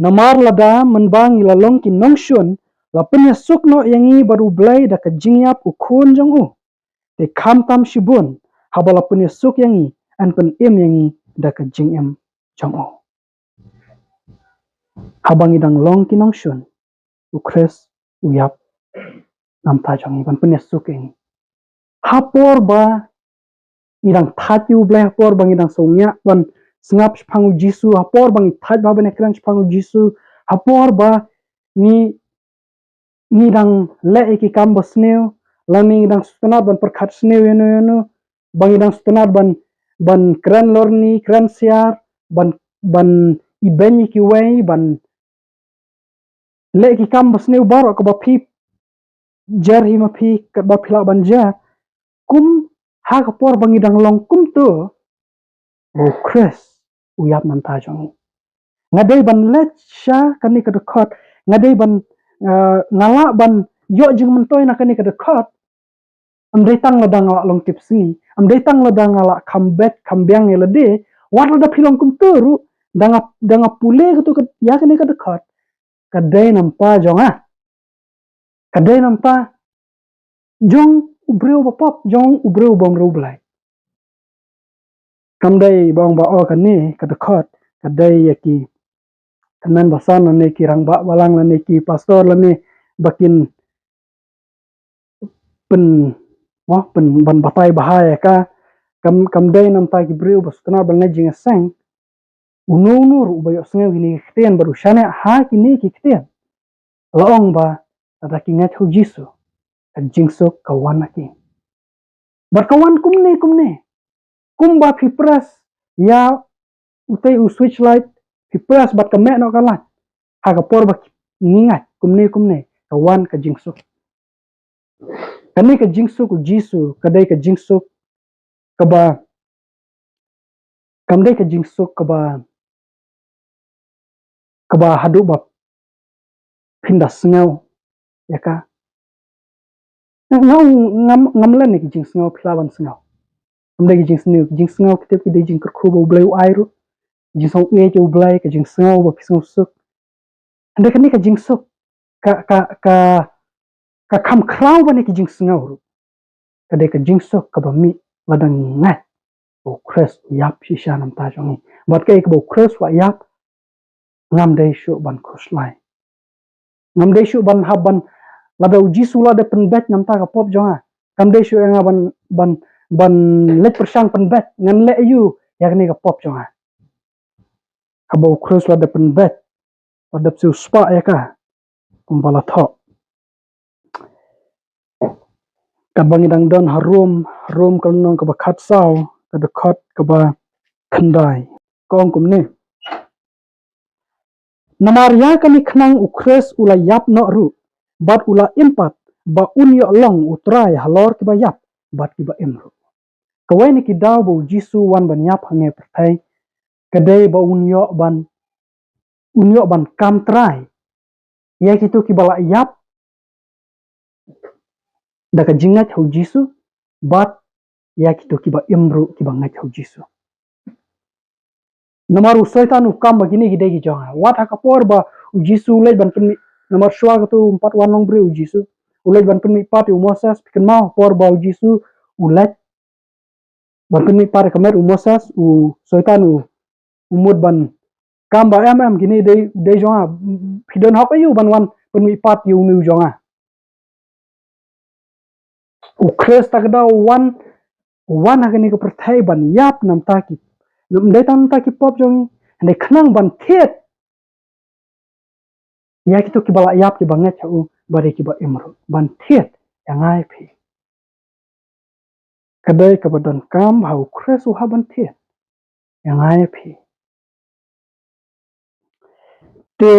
Namar lada mynba ngi la long ki nongshun, la pynïasuk noh ïa ngi bad u Blei da ka jingïap u khun jong u. Te khamtam shibun, haba la pynïasuk ïa ngi, yn pynim ïa ngi da ka jingim jong u. Haba ngi dang long ki nongshun, u Khrist u ïap namar ta jong ngi ban pynïasuk ïa ngi. Ha por ba ngi dang thait ïa u Blei, ha por ba ngi dang sngewsih ban sngap shaphang u Jisu, ha por ba ngi thait ba ban ïakren shaphang u Jisu, ha por ba ngi ngi dang leh ïa ki kam basniew, lane ngi dang sngewtynnat ban pyrkhat sniew ïano ïano, ba ngi dang sngewtynnat ban, ban kren lorni, kren siar, ban, ban ibeiñ ïa kiwei, ban leh ki kam basniew baroh kaba phi jer hi ma phi, kaba phi lah ban jer. Kum ha ka por ba ngi dang long kumto, u Khrist u ïap namar ta jong ngi. Nga dei ban leit sha kane ka dkhot, nga dei ban, eh, nga lah ban ïoh jingmyntoi na kane ka dkhot. Ym dei tang lada nga lah long tipsngi, ym dei tang lada nga lah kham beit kham biang ïa lade, wat lada phi long kumto ruh, da nga, da nga pule katu ka, ïa kane ka dkhot, ka dei namar ta jong nga. Ka dei namar ta jong u briew ba pop, jong u briew bym riewblei. Kam dei ba ong ba, oh, kane ka dkhot ka dei ïa ki kynmen basan lane ki rangbah balang lane ki pastor lane ba kin pyn, mo, pyn ban batai bha ïa ka. Kam, kam dei namar ta ki briew ba sngewtynnat ban leh jingïaseng. Uno uno ruh uba ïohsngew kine ki ktien bad u shaniah ha kine ki ktien, la ong ba lada ki ngeit ha u Jisu, ka jingsuk ka wan na ki. Bad ka wan kumne kumne. Kumba phi press ïa utei u switch light, phi press bad ka meh noh ka light. Ha ka por ba ngi ngeit kumne kumne, ka wan ka jingsuk. Kane ka jingsuk u Jisu ka dei ka jingsuk kaba, kam dei ka jingsuk kaba, kaba haduh ba phin da sngew ïa ka. Nga, nga, ngam, ngam len ïa ki jingsngew phi lah ban sngew. Kam dei ki jingsngew, ki jingsngew ki tip ki dei jingkyrkhu ba u Blei u ai ruh. Jingsngew ïeit ïa u Blei, ka jingsngew ba phi sngew suk. Hynrei kane ka jingsuk ka, ka, ka, ka kham khraw ban ïa ki jingsngew ruh. Ka dei ka jingsuk kaba mih lada ngi ngeit ba u Khrist u ïap shisha namar ta jong ngi. Bad kaei kaba u Khrist u la ïap, ngam dei shuh ban khuslai. Ngam dei shuh ban hap ban, lada u Jisu la dep pynbeit namar ta ka pop jong nga, kam dei shuh ïa nga ban, ban, ban leit pyrshang pynbeit, ngan leh aïu ïa kane ka pop jong nga. Haba u Khrist la dep pynbeit, la dep siew spah ïa ka kumba la thoh. Katba ngi dang don ha Rom, Rom ka lynnong kaba khatsaw, ka dkhot kaba khyndai, ka ong kumne: Namar ïa kane khnang u Khrist u la ïap noh ruh bad u la im pat, ba un ïoh long u Trai halor kiba ïap bad kiba im ruh. Kawei na ki daw ba u Jisu u wan ban ïap hangne ha pyrthei ka dei ba un ïoh ban, un ïoh ban kam trai ïa kito kiba la ïap da ka jingngeit ha u Jisu, bad ïa kito kiba im ruh kiba ngeit ha u Jisu. Namar u Soitan u kam ba kine ki dei ki jong nga. Wat ha ka por ba u Jisu u leit ban pynmih, namar shuwa katu um pat wan long briew u Jisu. U leit ban pynmih pat ïa u Moses, phi kynmaw, ha por ba u Jisu u leit ban pynmih pat ïa ka met u Moses, u Soitan u, u mut ban kam ba em em kine dei, dei jong nga, phi don hok aïu ban wan pynmih pat ïa une u jong nga. U Khrist ta ka daw u wan, u wan ha kane ka pyrthei ban ïap namar ta ki, Ym dei tang na bynta ki pop jong ngi, hynrei khnang ban thied ïa kito kiba la ïap, kiba ngeit ha u, bad ïa kiba im ruh, ban thied ïa nga ïa phi. Ka dei kaba donkam ba ha u Khrist u hap ban thied ïa nga ïa phi. Te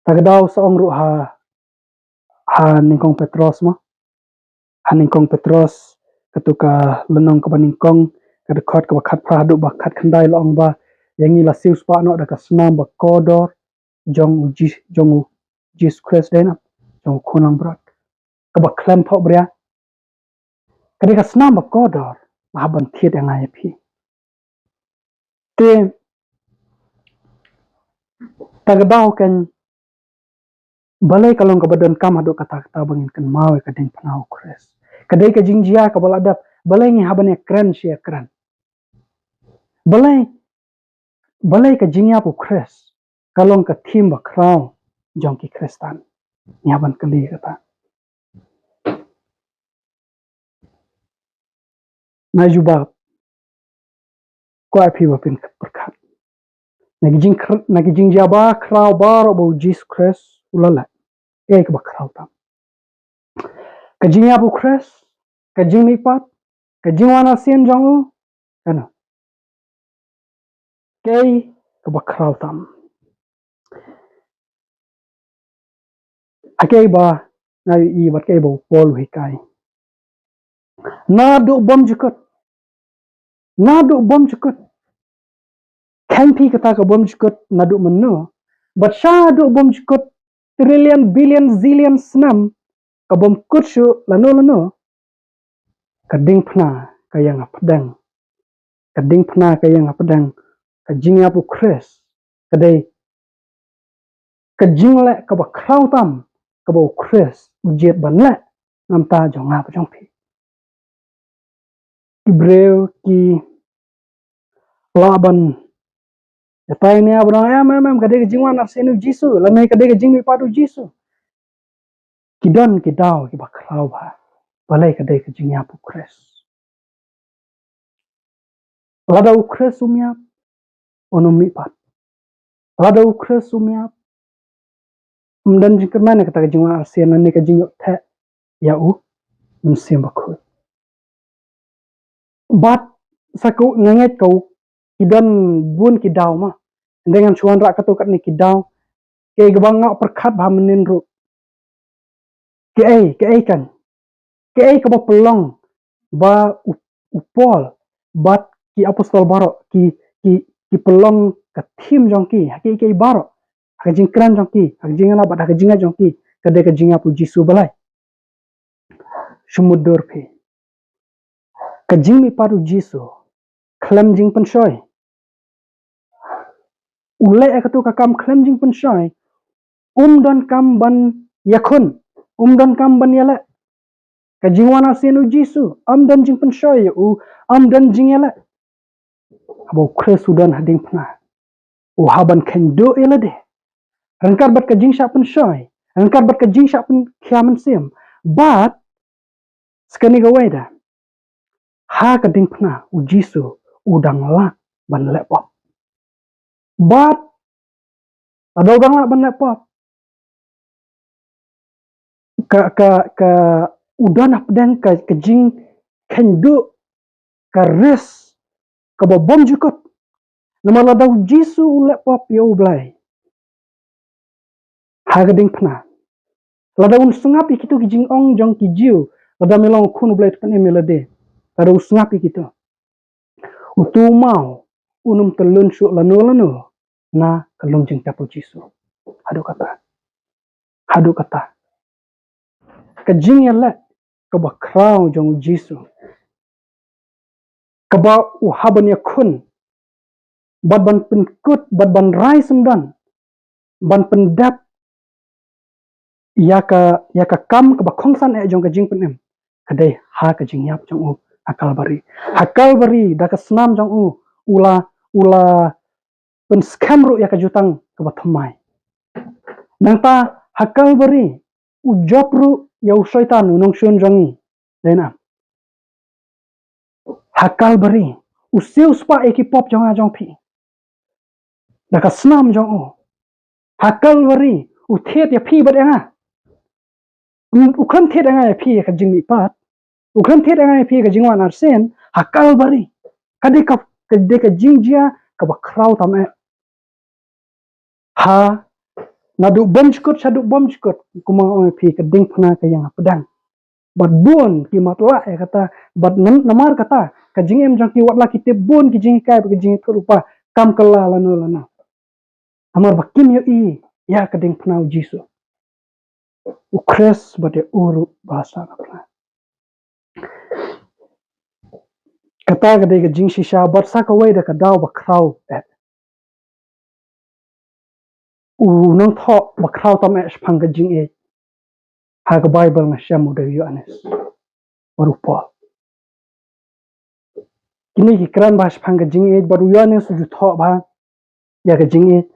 ta ka daw sa ong ruh ha, ha nyngkong Petros mo. Ha nyngkong Petros, kato ka lynnong kaba nyngkong, ka dkhot kaba khatphra haduh ba khatkhyndai la ong ba, ïa ngi la siewspah noh da ka snam ba kordor jong u Ji-, jong u Jisu Khrist, dei na, jong u Khun langbrot, kaba khlem thohbria. Ka dei ka snam ba kordor ba hap ban thied ïa nga ïa phi. Te ta ka daw kan, balei ka long kaba donkam haduh katta katta ba ngin kynmaw ïa ka diengphna u Khrist? Ka dei ka jingjia kaba la dep, balei ngi hap ban ïakren shi ïakren? Balei, balei ka jingïap u Khrist ka long ka thim ba khraw jong ki Khristan? Ngi hap ban kylli kata. Na jubab, kwah phi ba phin pyrkhat. Na ki jing, na ki jingjia ba khraw baroh ba u Jisu Khrist u la leh, kaei kaba khraw tam? Ka jingïap u Khrist, ka jingmihpat, ka jingwan arsien jong u, kano? Kaei kaba khraw tam? Ha kaei ba nga ïohi bad kaei ba u Paul u hikai? Naduh bymjukut. Naduh bymjukut. Kheiñ phi kata ka bymjukut naduh mynno. Bad shaduh bymjukut trillion, billion, zillion snem, ka bym kut shuh lano lano, ka diengphna ka ïeng hapdeng. Ka diengphna ka ïeng hapdeng. Ka jingïap u Khrist ka dei ka jingleh kaba khraw tam kaba u Khrist u jied ban leh na bynta jong nga bad jong phi. Ki briew ki lah ban ïatai ne ïa ba dang, em, em, em, ka dei ka jingwan arsien u Jisu, lane ka dei ka jingmihpat u Jisu. Ki don ki daw kiba khraw bha. Balei ka dei ka jingïap u Khrist? Lada u Khrist um ïap, un ym mihpat. Lada u Khrist um ïap, ym don jingkyrmen ïa kata ka jingwan arsien lane ka jingïoh theh ïa u Mynsiem Bakhuid. Bad sa ka, nga ngeit ka, ki don bun ki daw ma. Hynrei ngan shu wanrah katto katne ki daw. Kaei kaba nga pyrkhat bha mynnin ruh, kaei, kaei kan, kaei kaba pynlong ba u, u Paul bad ki apostol baroh ki, ki, ki pynlong ka thim jong ki ha kiei kiei baroh, ha ka jingkren jong ki, ha ka jingïalap bad ha ka jingngeit jong ki, ka dei ka jingïap u Jisu. Balei? Shu mutdur phi. Ka jingmihpat u Jisu khlem jingpynshoi. U leh ïa kato ka kam khlem jingpynshoi. Um don kam ban ïakhun, um don kam ban ïaleh. Ka jingwan arsien u Jisu, ym don jingpynshoi ïa u, ym don jingïaleh. Haba u Khrist u don ha diengphna, u hap ban kheiñ duh ïa lade ryngkat bad ka jingshah pynshoi, ryngkat bad ka jingshah pynkhia mynsiem. Bad sa kane kawei de, ha ka diengphna u Jisu u dang lah ban leh pop. Bad lada u dang lah ban leh pop, ka, ka, ka, u don hapdeng ka, ka jingkheiñ duh, ka risk kaba bymjukut. Namar lada u Jisu u leh pop ïa u Blei ha ka diengphna, lada un sngap ïa kito ki jingong jong ki Jiw, lada me long u Khun u Blei, to pynim ïa lade, lada u sngap ïa kito, uto u maw un ym tyllun shuh lano lano na ka lum jingtep u Jisu. Haduh kata. Haduh kata. Ka jingïaleh kaba khraw jong u Jisu, kaba u hap ban ïakhun bad ban pynkut bad ban rai syndon ban pyndep ïa ka, ïa ka kam kaba kongsan eh jong ka jingpynim, ka dei ha ka jingïap jong u ha Kalbari. Ha Kalbari, da ka snam jong u, u la, u la pynskhem ruh ïa ka jutang kaba thymmai. Nangta ha Kalbari, u jop ruh ïa u Soitan, u nongshun jong ngi. Dei na, Ha Kalbari, u siew spah ïa ki pop jong nga jong phi. Da ka snam jong u. Ha Kalbari, u thied ïa phi bad ïa nga. U khlem thied ïa nga ïa phi ïa ka jingmihpat. U khlem thied ïa nga ïa phi ïa ka jingwan arsien. Ha Kalbari. Ka dei ka, ka dei ka jingjia kaba khraw tam eh. Ha, naduh bymjukut, shaduh bymjukut, kumba nga ong ïa phi, ka diengphna ka ïeng hapdeng. Bad bun ki matlah ïa kata, bad nam-, namar kata, ka jingim jong ki, wat la ki tip bun ki jinghikai bad ki jingïathuhlypa, kam kylla lano lano. Namar ba kim ïohi ïa ka diengphna u Jisu. U Khrist bad ïa u ruh ba la sah na phna. Kata ka dei ka jingshisha, bad sa kawei da ka daw ba khraw eh. U nongthoh ba khraw tam eh shaphang ka jingïeit ha ka Baibl nga shem u dei u Ïoannis bad u Paul. Kine ki kren bha shaphang ka jingïeit, bad u Ïoannis u ju thoh bha ïa ka jingïeit.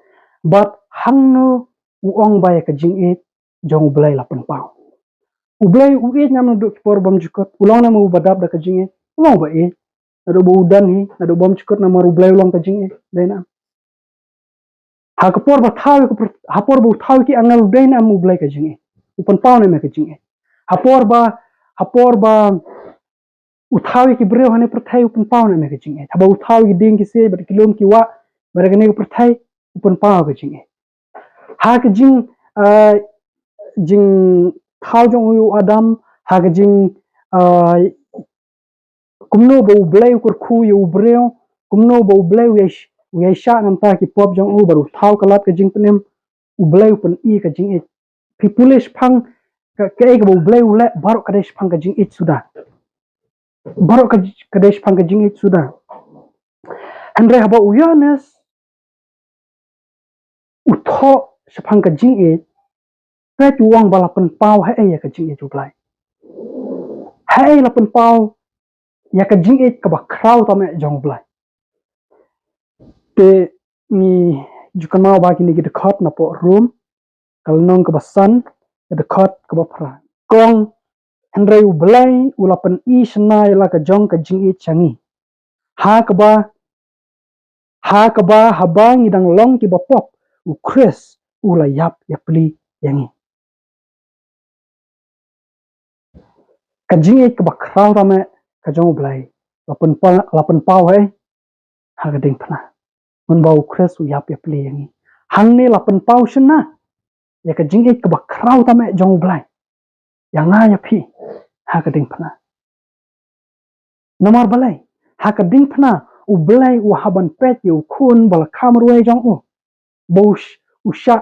Bad hangno u ong ba ïa ka jingïeit jong U Blei la pynpaw. U Blei u ïeit ne em naduh ki por bymjukut? U long ne em uba dap da ka jingïeit? U long uba ïeit. Naduh ba u don hi, naduh bymjukut, namar U Blei u long ka jingïeit. Dei ne em? Ha ka por ba thaw ïa ka pyrth-, ha por ba u thaw ïa ki angel, u dei ne em U Blei ka jingïeit? U pynpaw ne em ïa ka jingïeit? Ha por ba, ha por ba u thaw ïa ki briew ha kane ka pyrthei, u pynpaw ne em ïa ka jingïeit? Haba u thaw ïa ki dieng ki siej bad ki lum ki wah bad kane ka pyrthei, u pynpaw ka jingïeit? Ha ka jing, ah, jingthaw jong u ïa u Adam, ha ka jing, ah, kumno ba U Blei u kyrkhu ïa u briew, kumno ba U Blei u ïai sh-, u ïai shah na bynta ki pop jong u bad u thaw ka lad ka jingpynim, U Blei u pyni ka jingïeit. Phi pule shaphang ka, kaei kaba U Blei u leh, baroh ka dei shaphang ka jingïeit suda. Baroh ka, ka dei shaphang ka jingïeit suda. Hynrei haba u Ïoannis u thoh shaphang ka jingïeit, peit u ong ba la pynpaw haei ïa ka jingïeit U Blei. Haei la pynpaw ïa ka jingïeit kaba khraw tam eh jong U Blei. Te ngi ju kynmaw bha kine ki dkhot napoh Rom, ka lynnong kaba san, ka dkhot kaba phra. Ka ong, hynrei U Blei u la pyni shynna ïa la ka jong ka jingïeit sha ngi. Ha kaba, ha kaba haba ngi dang long kiba pop, u Khrist u la ïap ïapli ïa ngi. Ka jingïeit kaba khraw tam eh ka jong U Blei la pynpa-, la pynpaw haei? Ha ka diengphna. Mynba u Khrist u ïap ïapli ïa ngi. Hangne la pynpaw shynna ïa ka jingïeit kaba khraw tam eh jong U Blei ïa nga ïa phi ha ka diengphna. Namar balei? Ha ka diengphna U Blei u hap ban peit ïa u khun ba la kha marwei jong u, ba u sh-, u shah,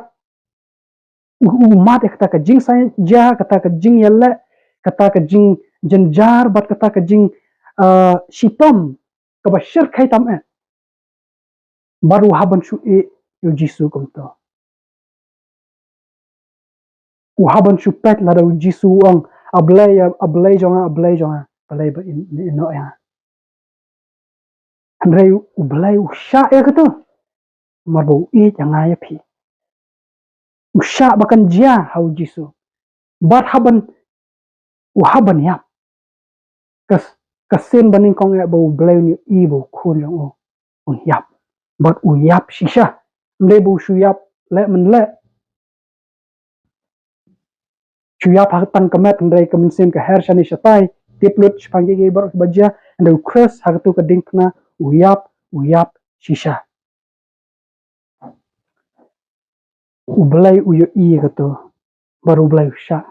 u, u mad ïa kata ka jingsainjia, kata ka jingïaleh, kata ka jingjynjar bad kata ka jing, ah, shitom kaba shyrkhei tam eh. Bad u hap ban shu ïeh ïa u Jisu kumto. U hap ban shu peit lada u Jisu u ong, "A Blei, a Blei jong nga, a Blei jong nga, balei ba in, in ïehnoh ïa nga?" Hynrei U Blei u shah ïa kato, namar ba u ïeit ïa nga ïa phi. U shah ba kan jia ha u Jisu. Bad hap ban, u hap ban ïap. Ka s-, ka sien ba nyngkong eh ba U Blei un ïohi ba u khun jong u un ïap. Bad u ïap shisha. Ym dei ba u shu ïap leh mynleh. Shu ïap ha tang ka met, hynrei ka mynsiem ka her shane shatai. Tip lut shaphang kiei kiei baroh kiba jia, hynrei u Khrist ha kato ka diengphna u ïap, u ïap shisha. U Blei u ïohi ïa kato, bad U Blei u shah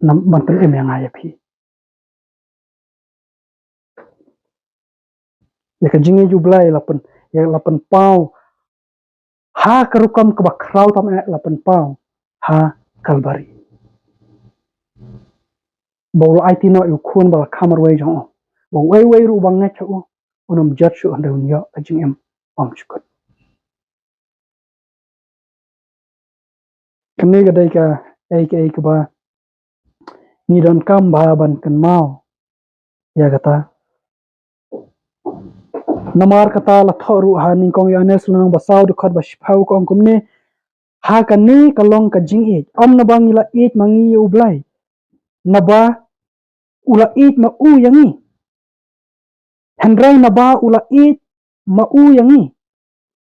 na ban pynim ïa nga ïa phi. Ïa ka jingïeit U Blei la pyn, ïa la pynpaw ha ka rukom kaba khraw tam eh, la pynpaw ha Kalbari. Ba u la aiti noh ïa u khun ba la kha marwei jong u, ba uwei uwei ruh uba ngeit ha u un ym jot shuh, hynrei un ïoh ka jingim bymjukut. Kane ka dei kaei kaei kaba ngi donkam bha ban kynmaw ïa kata. Namar kata la thoh ruh ha Nyngkong Ïoannis lynnong ba saw, dkhot ba shiphew, ka ong kumne: Ha kane ka long ka jingïeit, ym naba ngi la ïeit ma ngi ïa U Blei, naba u la ïeit ma u ïa ngi, Hynrei naba u la ïeit ma u ïa ngi,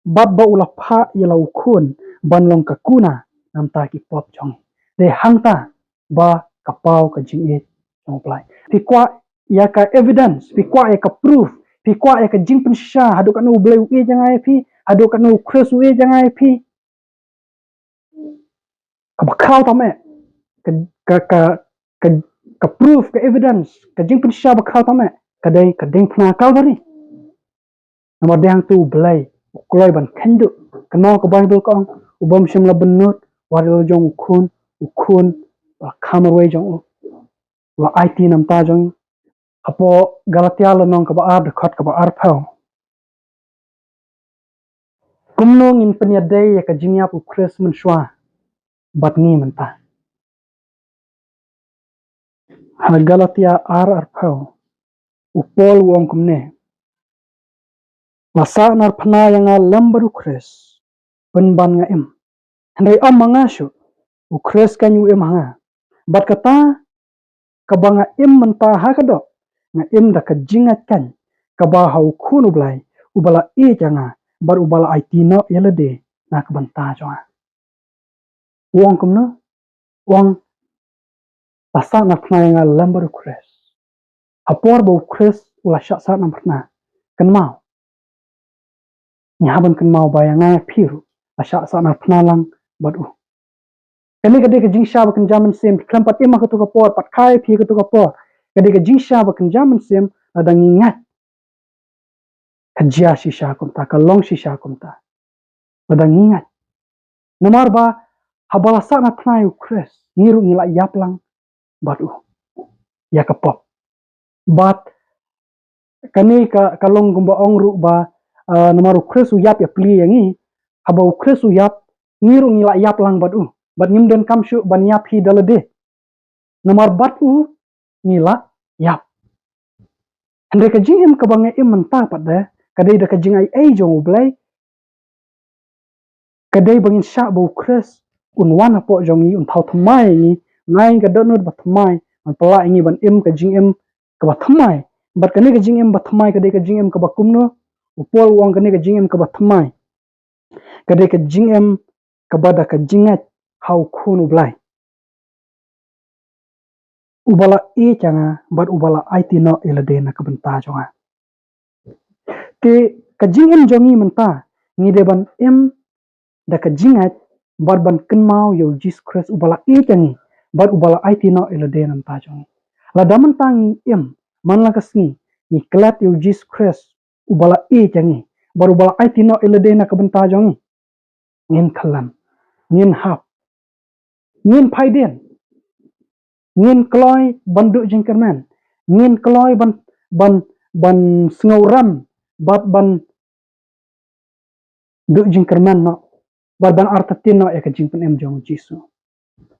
bad ba u la phah ïa la u khun ban long ka kuna namar ki pop jong ngi. Dei hangta ba ka paw ka jingïeit jong u Blei. Phi kwah ïa ka evidence, phi kwah ïa ka proof, phi kwah ïa ka jingpynshisha haduh katno u Blei u ïeit ïa nga ïa phi, haduh katno u Khrist u ïeit ïa nga ïa phi. Kaba khraw tam eh, ka, ka, ka, ka, ka proof, ka evidence, ka jingpynshisha ba khraw tam eh, ka dei ka diengphna Kalbari. Namar dei hangtu u Blei u kloi ban kheiñ duh. Kynmaw ka Baibl ka ong, u bym shym la bynnud wat ïa la jong u khun, u khun u la kham marwei jong u, u la aiti namar jong ngi. Hapoh Galatia lynnong kaba ar, dkhot kaba arphew. Kumno ngin pynïadei ïa ka jingïap u Khrist mynshuwa bad ngi mynta? Ha Galatia ar arphew, u Paul u ong kumne: La sah narphna ïa nga lem bad u Khrist, pynban nga im. Hynrei ym ma nga shuh, u Khrist kan u im ha nga. Bad kata kaba nga im mynta ha ka doh, nga im da ka jingngeit kan kaba ha u Khun u Blei, uba la ïeit ïa nga bad uba la aiti noh ïa lade na ka bynta jong nga. U ong kumno? U ong, la sah narphna ïa nga lem bad u Khrist. Ha por ba u Khrist u la shah sah narphna, kynmaw, ngi hap ban kynmaw ba ïa nga ïa phi ruh la shah sah narphna lang bad u. Kane ka dei ka jingshisha ba kynja mynsiem, khlem pat im ha kato ka por, pat kha ïa phi ha kato ka por. Ka dei ka jingshisha ba kynja mynsiem, lada ngi ngeit ka jia shisha kumta, ka long shisha kumta, lada ngi ngeit. Namar ba haba la sah narphna ïa u Khrist, ngi ruh ngi la ïap lang bad u ïa ka pop. Bad kane ka, ka long kumba ong ruh ba, ah, namar u Khrist u ïap ïapli ïa ngi, haba u Khrist u ïap, ngi ruh ngi la ïap lang bad u. Bad ngim donkam shuh ban ïap hi da lade. Namar bad u ngi la ïap. Hynrei ka jingim kaba nga im mynta pat de, ka dei da ka jingai ei jong u Blei. Ka dei ba ngin shah ba u Khrist un wan hapoh jong ngi, un thaw thymmai ïa ngi, un ai ka dohnud ba thymmai, un pynlah ïa ngi ban im ka jingim kaba thymmai. Bad kane ka jingim ba thymmai ka dei ka jingim kaba kumno? U Paul u ong kane ka jingim kaba thymmai ka dei ka jingim kaba da ka jingngeit ha u Khun u Blei, uba la ïeit ïa nga bad uba la aiti noh ïa lade na ka bynta jong nga. Te ka jingim jong ngi mynta, ngi dei ban im da ka jingngeit bad ban kynmaw ïa u Jisu Khrist uba la ïeit ïa ngi bad uba la aiti noh ïa lade na ka bynta jong ngi. Lada mynta ngi im man la ka sngi, ngi klet ïa u Jisu Khrist uba la ïeit ïa ngi bad uba la aiti noh ïa lade na ka bynta jong ngi, ngin khlem, ngin hap, ngin phaidien, ngin kloi ban duh jingkyrmen, ngin kloi ban, ban, ban sngewrem bad ban duh jingkyrmen noh bad ban artatien noh ïa ka jingpynim jong u Jisu.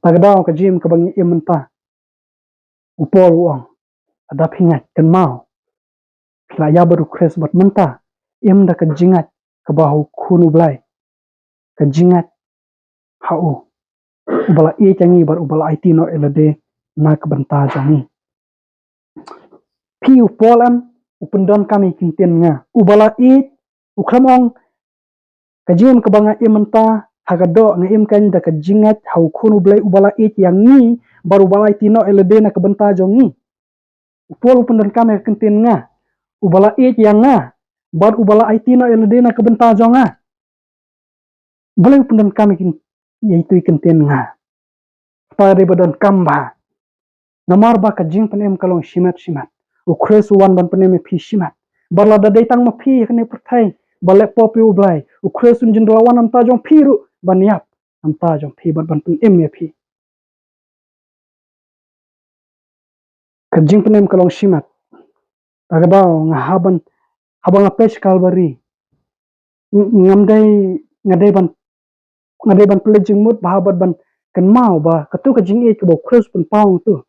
Ta ka daw ka jingim kaba ngi im mynta, u Paul u ong, lada phi ngeit, kynmaw, phi la ïa bad u Khrist bad mynta, im da ka jingngeit kaba ha u Khun u Blei, ka jingngeit ha u, uba la ïeit ïa ngi bad uba la aiti noh ïa lade na ka bynta jong ngi. Phi, u Paul em, u pyndonkam ïa ki ktien nga. Uba la ïeit, u khlem ong, ka jingim kaba nga im mynta ha ka doh, nga im kan da ka jingngeit ha u Khun u Blei uba la ïeit ïa ngi bad uba la aiti noh ïa lade na ka bynta jong ngi. U Paul u pyndonkam ïa ka ktien nga. Uba la ïeit ïa nga bad uba la aiti noh ïa lade na ka bynta jong nga. Balei u pyndonkam ïa kin, ïa itu i ktien nga? Kata dei ba donkam bha. Namar ba ka jingpynim ka long shimet shimet. U Khrist u wan ban pynim ïa phi shimet. Bad lada dei tang ma phi ha kane ka pyrthei ba leh pop ïa u Blei, u Khrist un jin da la wan na ka bynta jong phi ruh ban ïap na ka bynta jong phi bad ban pynim ïa phi. Ka jingpynim ka long shimet. Ta ka daw nga hap ban, haba nga peit Kalbari, ng-, ngam dei, nga dei ban, nga dei ban pynleit jingmut bha bad ban kynmaw ba kato ka jingïeit kaba u Khrist u pynpaw, to,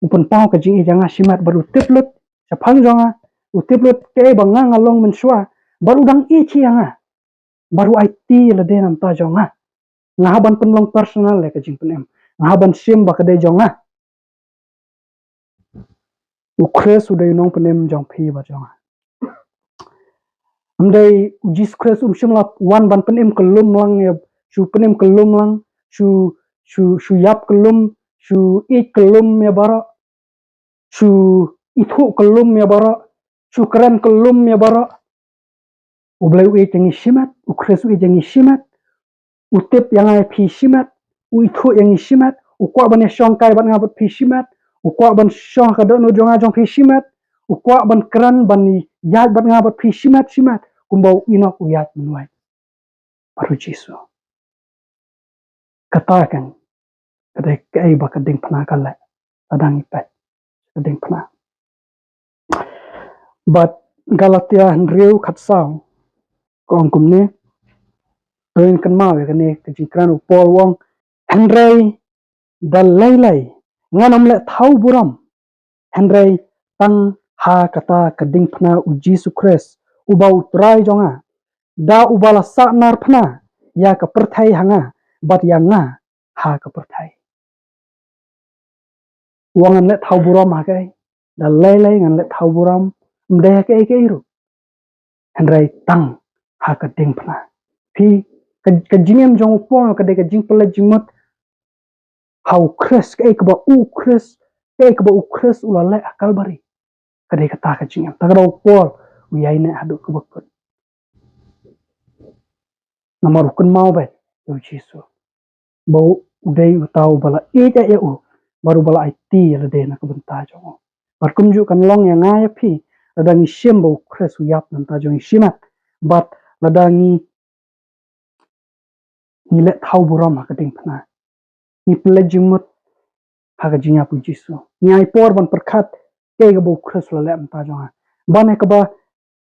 u pynpaw ka jingïeit ïa nga shimet bad u tip lut shaphang jong nga, u tip lut kaei ba nga nga long mynshuwa, bad u dang ïeit hi ïa nga. Bad u aiti ïa lade na ka bynta jong nga. Nga hap ban pynlong personal ïa ka jingpynim. Nga hap ban shim ba ka dei jong nga. U Khrist u dei u nongpynim jong phi bad jong nga. Ym dei u Jisu Khrist um shym la wan ban pynim kyllum lang ïa, shu pynim kyllum lang, shu, shu, shu ïap kyllum, shu ïeit kyllum ïa baroh, shu ithuh kyllum ïa baroh, shu kren kyllum ïa baroh. U Blei u ïeit ïa ngi shimet, u Khrist u ïeit ïa ngi shimet, u tip ïa nga ïa phi shimet, u ithuh ïa ngi shimet, u kwah ban ïashong kai bad nga bad phi shimet, u kwah ban shong ha ka dohnud jong nga jong phi shimet, u kwah ban kren ban ïaid bad nga bad phi shimet shimet, kumba u Enok u ïaid mynwai bad u Jisu. Kata kan, ka dei kaei ba ka diengphna ka leh, lada ngi peit ka diengphna. Bad Galatia hynriew khatsaw ka ong kumne, to ngin kynmaw ïa kane ka jingkren u Paul u ong, hynrei da lei lei ngan ym leh thaw burom, hynrei tang ha kata ka diengphna u Jisu Khrist, uba u Trai jong nga, da uba la sahnarphna ïa ka pyrthei ha nga, bad ïa nga ha ka pyrthei. U ong ngan leh thaw burom ha kaei? Da lei lei ngan leh thaw burom, ym dei ha kaei kaei ruh, hynrei tang ha ka diengphna. Phi, ka, ka jingim jong u Paul ka dei ka jingpynleit jingmut ha u Khrist, kaei kaba u Khrist, kaei kaba u Khrist u la leh ha Kalbari. Ka dei kata ka jingim. Te kata u Paul u ïaineh haduh kaba kut. Namar u kynmaw beit ïa u Jisu, ba u dei uta uba la ïeit ïa u, bad uba la aiti ïa lade na ka bynta jong u. Bad kumjuh kan long ïa nga ïa phi, lada ngi shim ba u Khrist u ïap na ka bynta jong ngi shimet, bad lada ngi ngi leh thaw burom ha ka diengphna, ngi pynleit jingmut ha ka jingïap u Jisu, ngi ai por ban pyrkhat kaei kaba u Khrist u la leh mynta jong nga. Ban ïa kaba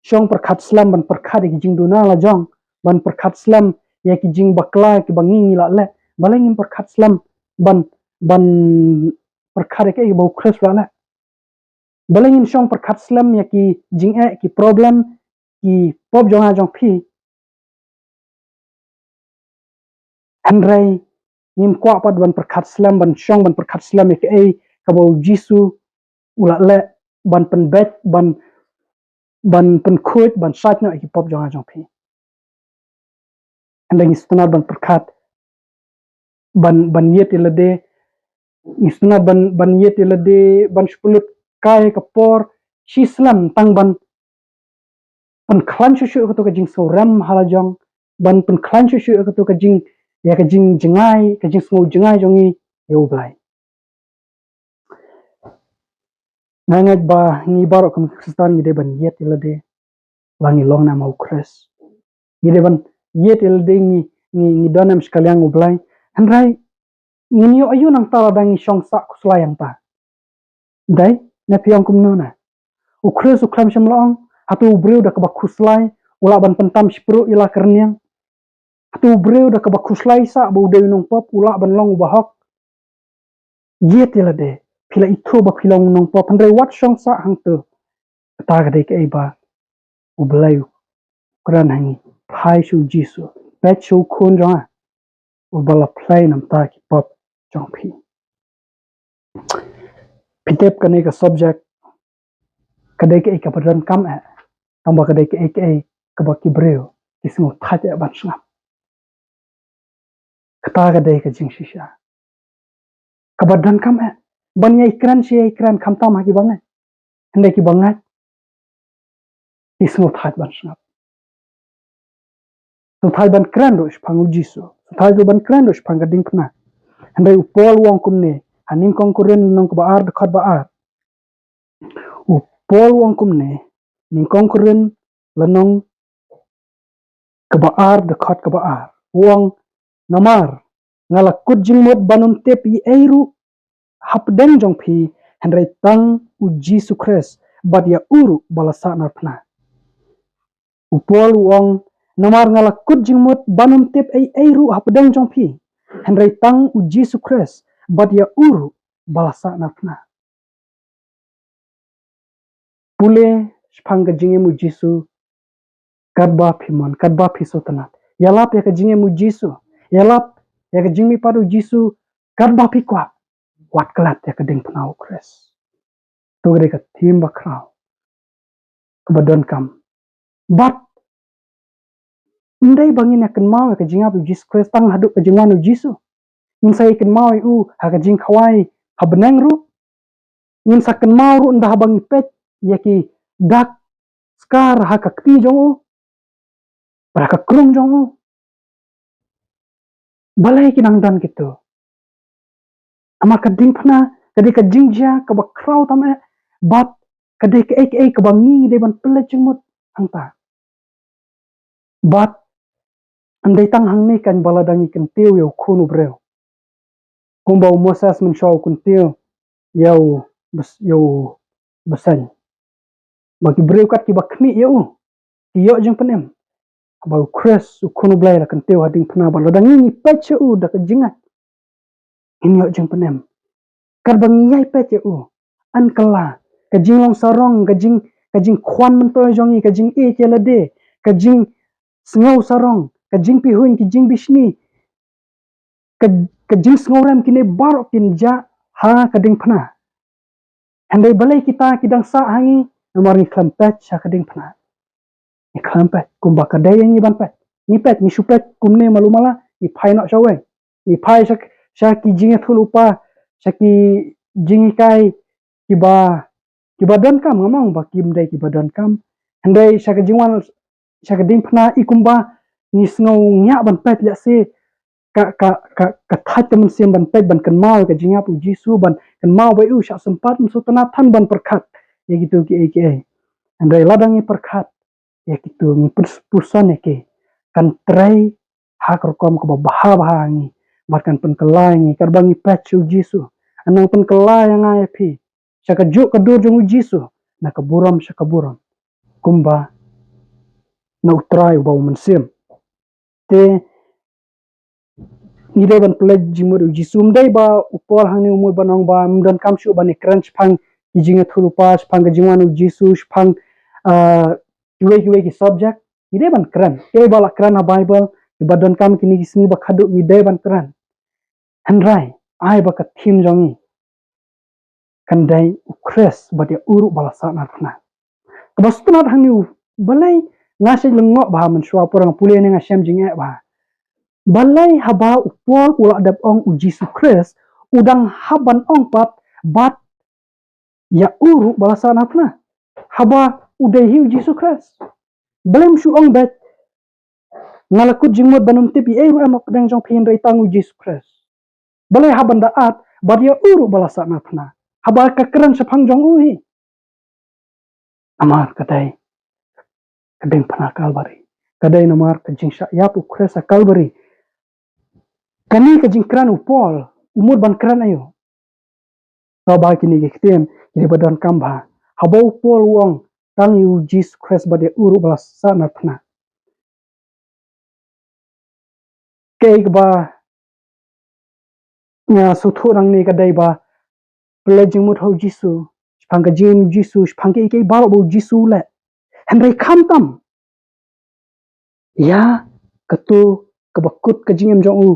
shong pyrkhat slem ban pyrkhat ïa ki jingduna la jong, ban pyrkhat slem ïa ki jingbakla kiba ngi ngi la leh. Balei ngim pyrkhat slem ban, ban pyrkhat ïa kaei kaba u Khrist u la leh? Balei ngin shong pyrkhat slem ïa ki jingeh, ki problem, ki pop jong nga jong phi? Hynrei ngim kwah pat ban pyrkhat slem, ban shong ban pyrkhat slem ïa kaei kaba u Jisu u la leh ban pynbeit, ban, ban pynkhuid, ban sait noh ïa ki pop jong nga jong phi. Hynrei ngi sngewtynnat ban pyrkhat, ban, ban ïeit ïa lade, ngi sngewtynnat ban, ban ïeit ïa lade, ban shu pynlut kai ka por shi slem tang ban pynkhlaiñ shuh shuh ïa kato ka jingsngewrem ha la jong, ban pynkhlaiñ shuh shuh ïa kato ka jing, ïa ka jingjngai, ka jingsngew jngai jong ngi ïa u Blei. Nga ngeit ba ngi baroh kum ki Khristan ngi dei ban ïeit ïa lade, la ngi long ne em ha u Khrist. Ngi dei ban ïeit ïa lade, ngi, ngi, ngi don ne em shkaliang u Blei. Hynrei ngin ïoh aïu nangta lada ngi shong sah khuslai hangta? Dei, ne phi ong kumno ne? U Khrist u khlem shym la ong, hato u briew da kaba khuslai u lah ban pyntam shipruh ïa la ka rynïeng? Hato u briew da kaba khuslai sah ba u dei u nongpop u lah ban long uba hok? Ïeit ïa lade, phi la ithuh ba phi long u nongpop, hynrei wat shong sah hangto. Kata ka dei kaei ba u Blei u kren ha ngi. Phai sha u Jisu, peit sha u Khun jong nga, uba la pynleit namar ki pop jong phi. Phi tip kane ka subject ka dei kaei kaba donkam eh, tangba ka dei kaei kaei kaba ki briew ki sngewthait eh ban sngap. Kata ka dei ka jingshisha kaba donkam eh ban ïai kren shi ïai kren khamtam ha ki bangeit. Hynrei ki bangeit ki sngewthait ban sngap. Sngewthait ban kren ruh shaphang u Jisu. Sngewthait ruh ban kren ruh shaphang ka diengphna. Hynrei u Paul u ong kumne ha Nyngkong Korinth lynnong kaba ar dkhot ba ar. U Paul u ong kumne, Nyngkong Korinth lynnong kaba ar dkhot kaba ar. U ong, namar nga la kut jingmut ban ym tip ei ei ruh hapdeng jong phi, hynrei tang u Jisu Khrist bad ïa u ruh ba la sahnarphna. U Paul u ong, namar nga la kut jingmut ban ym tip ei ei ruh hapdeng jong phi, hynrei tang u Jisu Khrist bad ïa u ruh ba la sahnarphna. Pule shaphang ka jingim u Jisu katba phi mon, katba phi sngewtynnat. Ïalap ïa ka jingim u Jisu, ïalap ïa ka jingmihpat u Jisu katba phi kwah. Wat klet ïa ka diengphna u Khrist. To ka dei ka thim bakhraw kaba donkam. Bad Ym dei ba ngin ïa kynmaw ïa ka jingïap u Jisu Khrist tang haduh ka jingwan u Jisu. Ngin sa ïa kynmaw ïa u ha ka jingkhawai ha bneng ruh. Ngin sa kynmaw ruh ynda haba ngi peit ïa ki dak skar ha ka kti jong u, bad ha ka krung jong u. Balei ki nang don kito? Namar ka diengphna ka dei ka jingjia kaba khraw tam eh, bad ka dei kaei kaei kaba ngi dei ban pynleit jingmut hangta. Bad ym dei tang hangne kan, ba lada ngi kyntiew ïa u Khun u briew, kumba u Moses mynshuwa u kyntiew ïa u bys-, ïa u bseiñ, ba ki briew kat kiba khmih ïa u ki ïoh jingpynim. Haba u Khrist u Khun u Blei la kyntiew ha diengphna, ba lada ngi, ngi peit ïa u da ka jingngeit, ngin ïoh jingpynim. Katba ngi ïai peit ïa u, yn kylla ka jinglong sarong, ka jing, ka jingkhwan myntoi jong ngi, ka jingïeit ïa lade, ka jingsngew sarong, ka jingpihuiñ, ka jingbishni, ka, ka jingsngewrem, kine baroh kin jah ha ka diengphna. Hynrei balei kita ki dang sah ha ngi? Namar ngi khlem peit sha ka diengphna. Ngi khlem peit kumba ka dei ïa ngi ban peit. Ngi peit, ngi shu peit kumne malu mala, ngi phai noh shawei. Ngi phai sha, sha ki jingïathuhlypa, sha ki jinghikai kiba, kiba donkam, ngam ong ba kim dei kiba donkam. Hynrei sha ka jingwan, sha ka diengphna, i kumba ngi sngew ngiah ban peit, lehse ka, ka, ka, ka thait ka mynsiem ban peit, ban kynmaw ïa ka jingïap u Jisu, ban kynmaw ba u shah sympat, ym sngewtynnat than ban pyrkhat ïa kito kiei kiei. Hynrei lada ngi pyrkhat ïa kito, ngi pus-, puson ïa ki, kan trei ha ka rukom kaba bha bha ha ngi, bad kan pynkylla ïa ngi katba ngi peit sha u Jisu. Yn nang pynkylla ïa nga ïa phi sha kajuh ka dur jong u Jisu, na ka burom sha ka burom, kumba na U Trai uba u mynsiem. Te ngi dei ban pynleit jingmut ïa u Jisu. Ym dei ba u Paul hangne u mut ban ong ba ym donkam shuh ban ïakren shaphang ki jingïathuhlypa, shaphang ka jingwan u Jisu, shaphang, ah, kiwei kiwei ki subject. Ngi dei ban kren. Kiei ba la kren ha Baibl, kiba donkam kine ki sngi ba khadduh, ngi dei ban kren. Hynrei ai ba ka theme jong ngi kan dei u Khrist bad ïa u ruh ba la sahnarphna. Kaba sngewtynnat hangne, balei nga shait lyngngoh bha mynshuwa por nga pule ne nga shem jingeh bha. Balei haba u Paul u la dep ong u Jisu Khrist, u dang hap ban ong pat bad ïa u ruh ba la sahnarphna, haba u dei hi u Jisu Khrist? Balei ym shu ong beit, nga la kut jingmut ban ym tip ei ei ruh em hapdeng jong phi, hynrei tang u Jisu Khrist? Balei haba da at bad ïa u ruh ba la sahnarphna, haba ka kren shaphang jong u hi? Namar ka dei ka diengphna Kalbari. Ka dei namar ka jingshah ïap u Khrist ha Kalbari. Kane ka jingkren u Paul, u mut ban kren aïu? Haba kine ki ktien ki dei ba donkam bha. Haba u Paul u ong tang ïa u Jisu Khrist bad ïa u ruh ba la sahnarphna. Kaei kaba nga sngewthuh nangne ka dei ba pynleit jingmut ha u Jisu, shaphang ka jingim u Jisu, shaphang kiei kiei baroh ba u Jisu u leh. Hynrei khamtam ïa kato kaba kut ka jingim jong u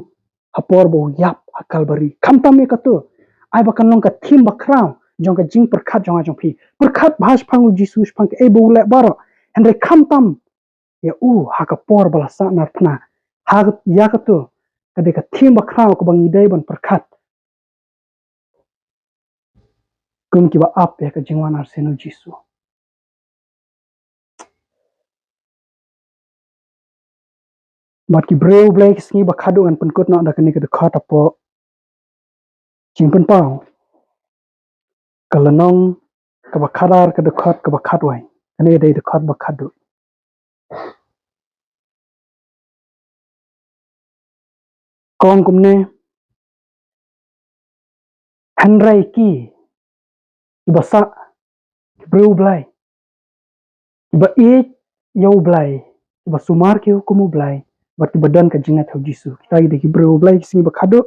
ha por ba u ïap ha Kalbari. Khamtam ïa kato, ai ba kan long ka theme ba khraw jong ka jingpyrkhat jong nga jong phi. Pyrkhat bha shaphang u Jisu, shaphang kaei ba u leh baroh. Hynrei khamtam ïa u ha ka por ba la sahnarphna. Ha, ïa kato ka dei ka theme ba khraw kaba ngi dei ban pyrkhat. Kum kiba ap ïa ka jingwan arsien u Jisu. Bad ki briew Blei, ki sngi ba khadduh ngan pynkut noh da kane ka dkhot hapoh Jingpynpaw, ka lynnong kaba khadar, ka dkhot kaba khadwei. Kane dei dkhot ba khadduh. Ka ong kumne: Hynrei ki, kiba sah, ki briew u Blei, kiba ïeit ïa u Blei, kiba sumar ki hukum u Blei, bad kiba don ka jingngeit ha u Jisu. Kita ki dei ki briew u Blei ki sngi ba khadduh.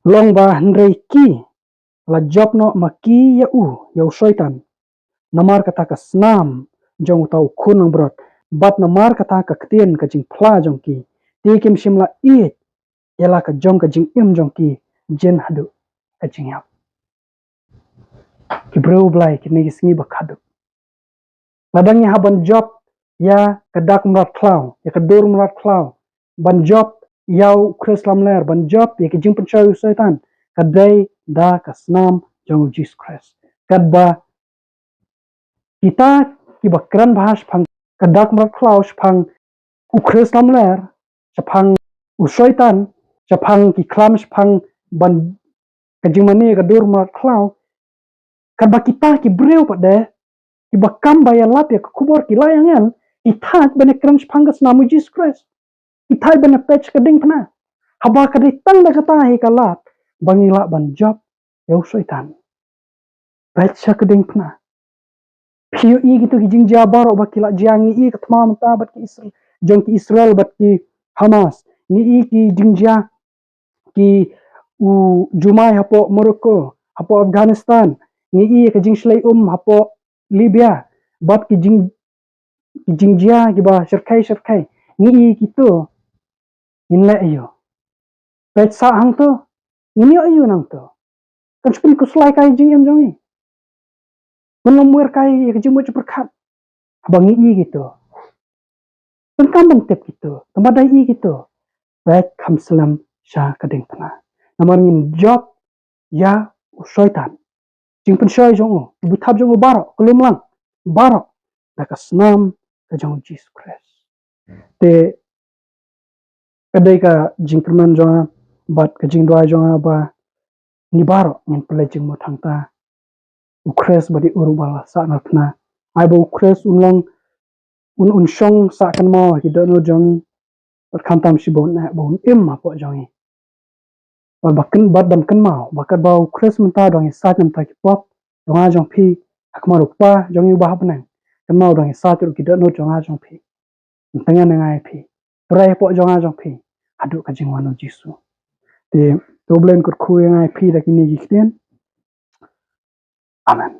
Long ba hynrei ki la jop noh ma ki ïa u, ïa u Soitan. Namar kata ka snam jong uta u khun langbrot, bad namar kata ka ktien ka jingphla jong ki, te kim shym la ïeit ïa la ka jong ka jingim jong ki, jin haduh ka jingïap. Ki briew u Blei kine ki sngi ba khadduh. Lada ngi hap ban jop ïa ka dak mrad khlaw, ïa ka dur mrad khlaw, ban jop ïa u Khrist lamler, ban jop ïa ka jingpynshoi u Soitan, ka dei da ka snam jong u Jisu Khrist. Katba kita kiba kren bha shaphang ka dak mrad khlaw, shaphang u Khrist lamler, shaphang u Soitan, shaphang ki khlam, shaphang ban ka jingmane ka dur mrad khlaw, katba kita ki briew pat de, kiba kam ba ïalap ïa ka khubor ki la ïangen, ki thait ban kren shaphang ka snam u Jisu Khrist. Ki thait ban peit ka diengphna. Haba ka dei tang da kata hi ka lad ba ngi lah ban jop ïa u Soitan. Peit sha ka diengphna. Phi ïohi kito ki jingjia baroh ba ki la jia, ngi ïohi ka thma mynta bad ki Israel, jong ki Israel bad ki Hamas. Ngi ïohi ki jingjia ki u jumai hapoh Morocco, hapoh Afghanistan. Ngi ïohi ka jingshlei um hapoh Libya bad ki jing, ki jingjia kiba shyrkhei shyrkhei. Ngi ïohi kito. Ngin leh aïu? Peit sha hangto. Ngin ïoh aïu nangto? Kan shu pynkhuslai kai jingim jong ngi. Pynlong wer kai ïa ka jingmut jingpyrkhat. Haba ngi ïohi kito. Pyndonkam ban tip kito. Tangba da ïohi kito. Peit kham slem sha ka diengphna. Namar ngin jop ïa u Soitan. Jingpynshoi jong u, ki bithap jong u baroh, ka lumlang baroh, da ka snam ka jong u Jisu Khrist. Te ka dei ka jingkyrmen jong nga bad ka jingduwai jong nga ba ngi baroh ngin pynleit jingmut hangta. U Khrist ba dei u ruh ba la sah na thna. Ai ba u Khrist un long, un, un shong sah kynmaw ha ki dohnud jong ngi. Bad khamtam shi ba un, ba un im hapoh jong ngi. Bad ba kyn, bad ban kynmaw ba katba u Khrist mynta u dang ïasaid namar ki pop jong nga jong phi, ha khmat u Kpa jong ngi uba ha bneng. Kynmaw u dang ïasaid ruh ki dohnud jong nga jong phi. Tang ïa nga ïa phi. Trei hapoh jong nga jong phi haduh ka jingwan u Jisu. Te to U Blei un kyrkhu ïa nga ïa phi da kine ki ktien. Amen.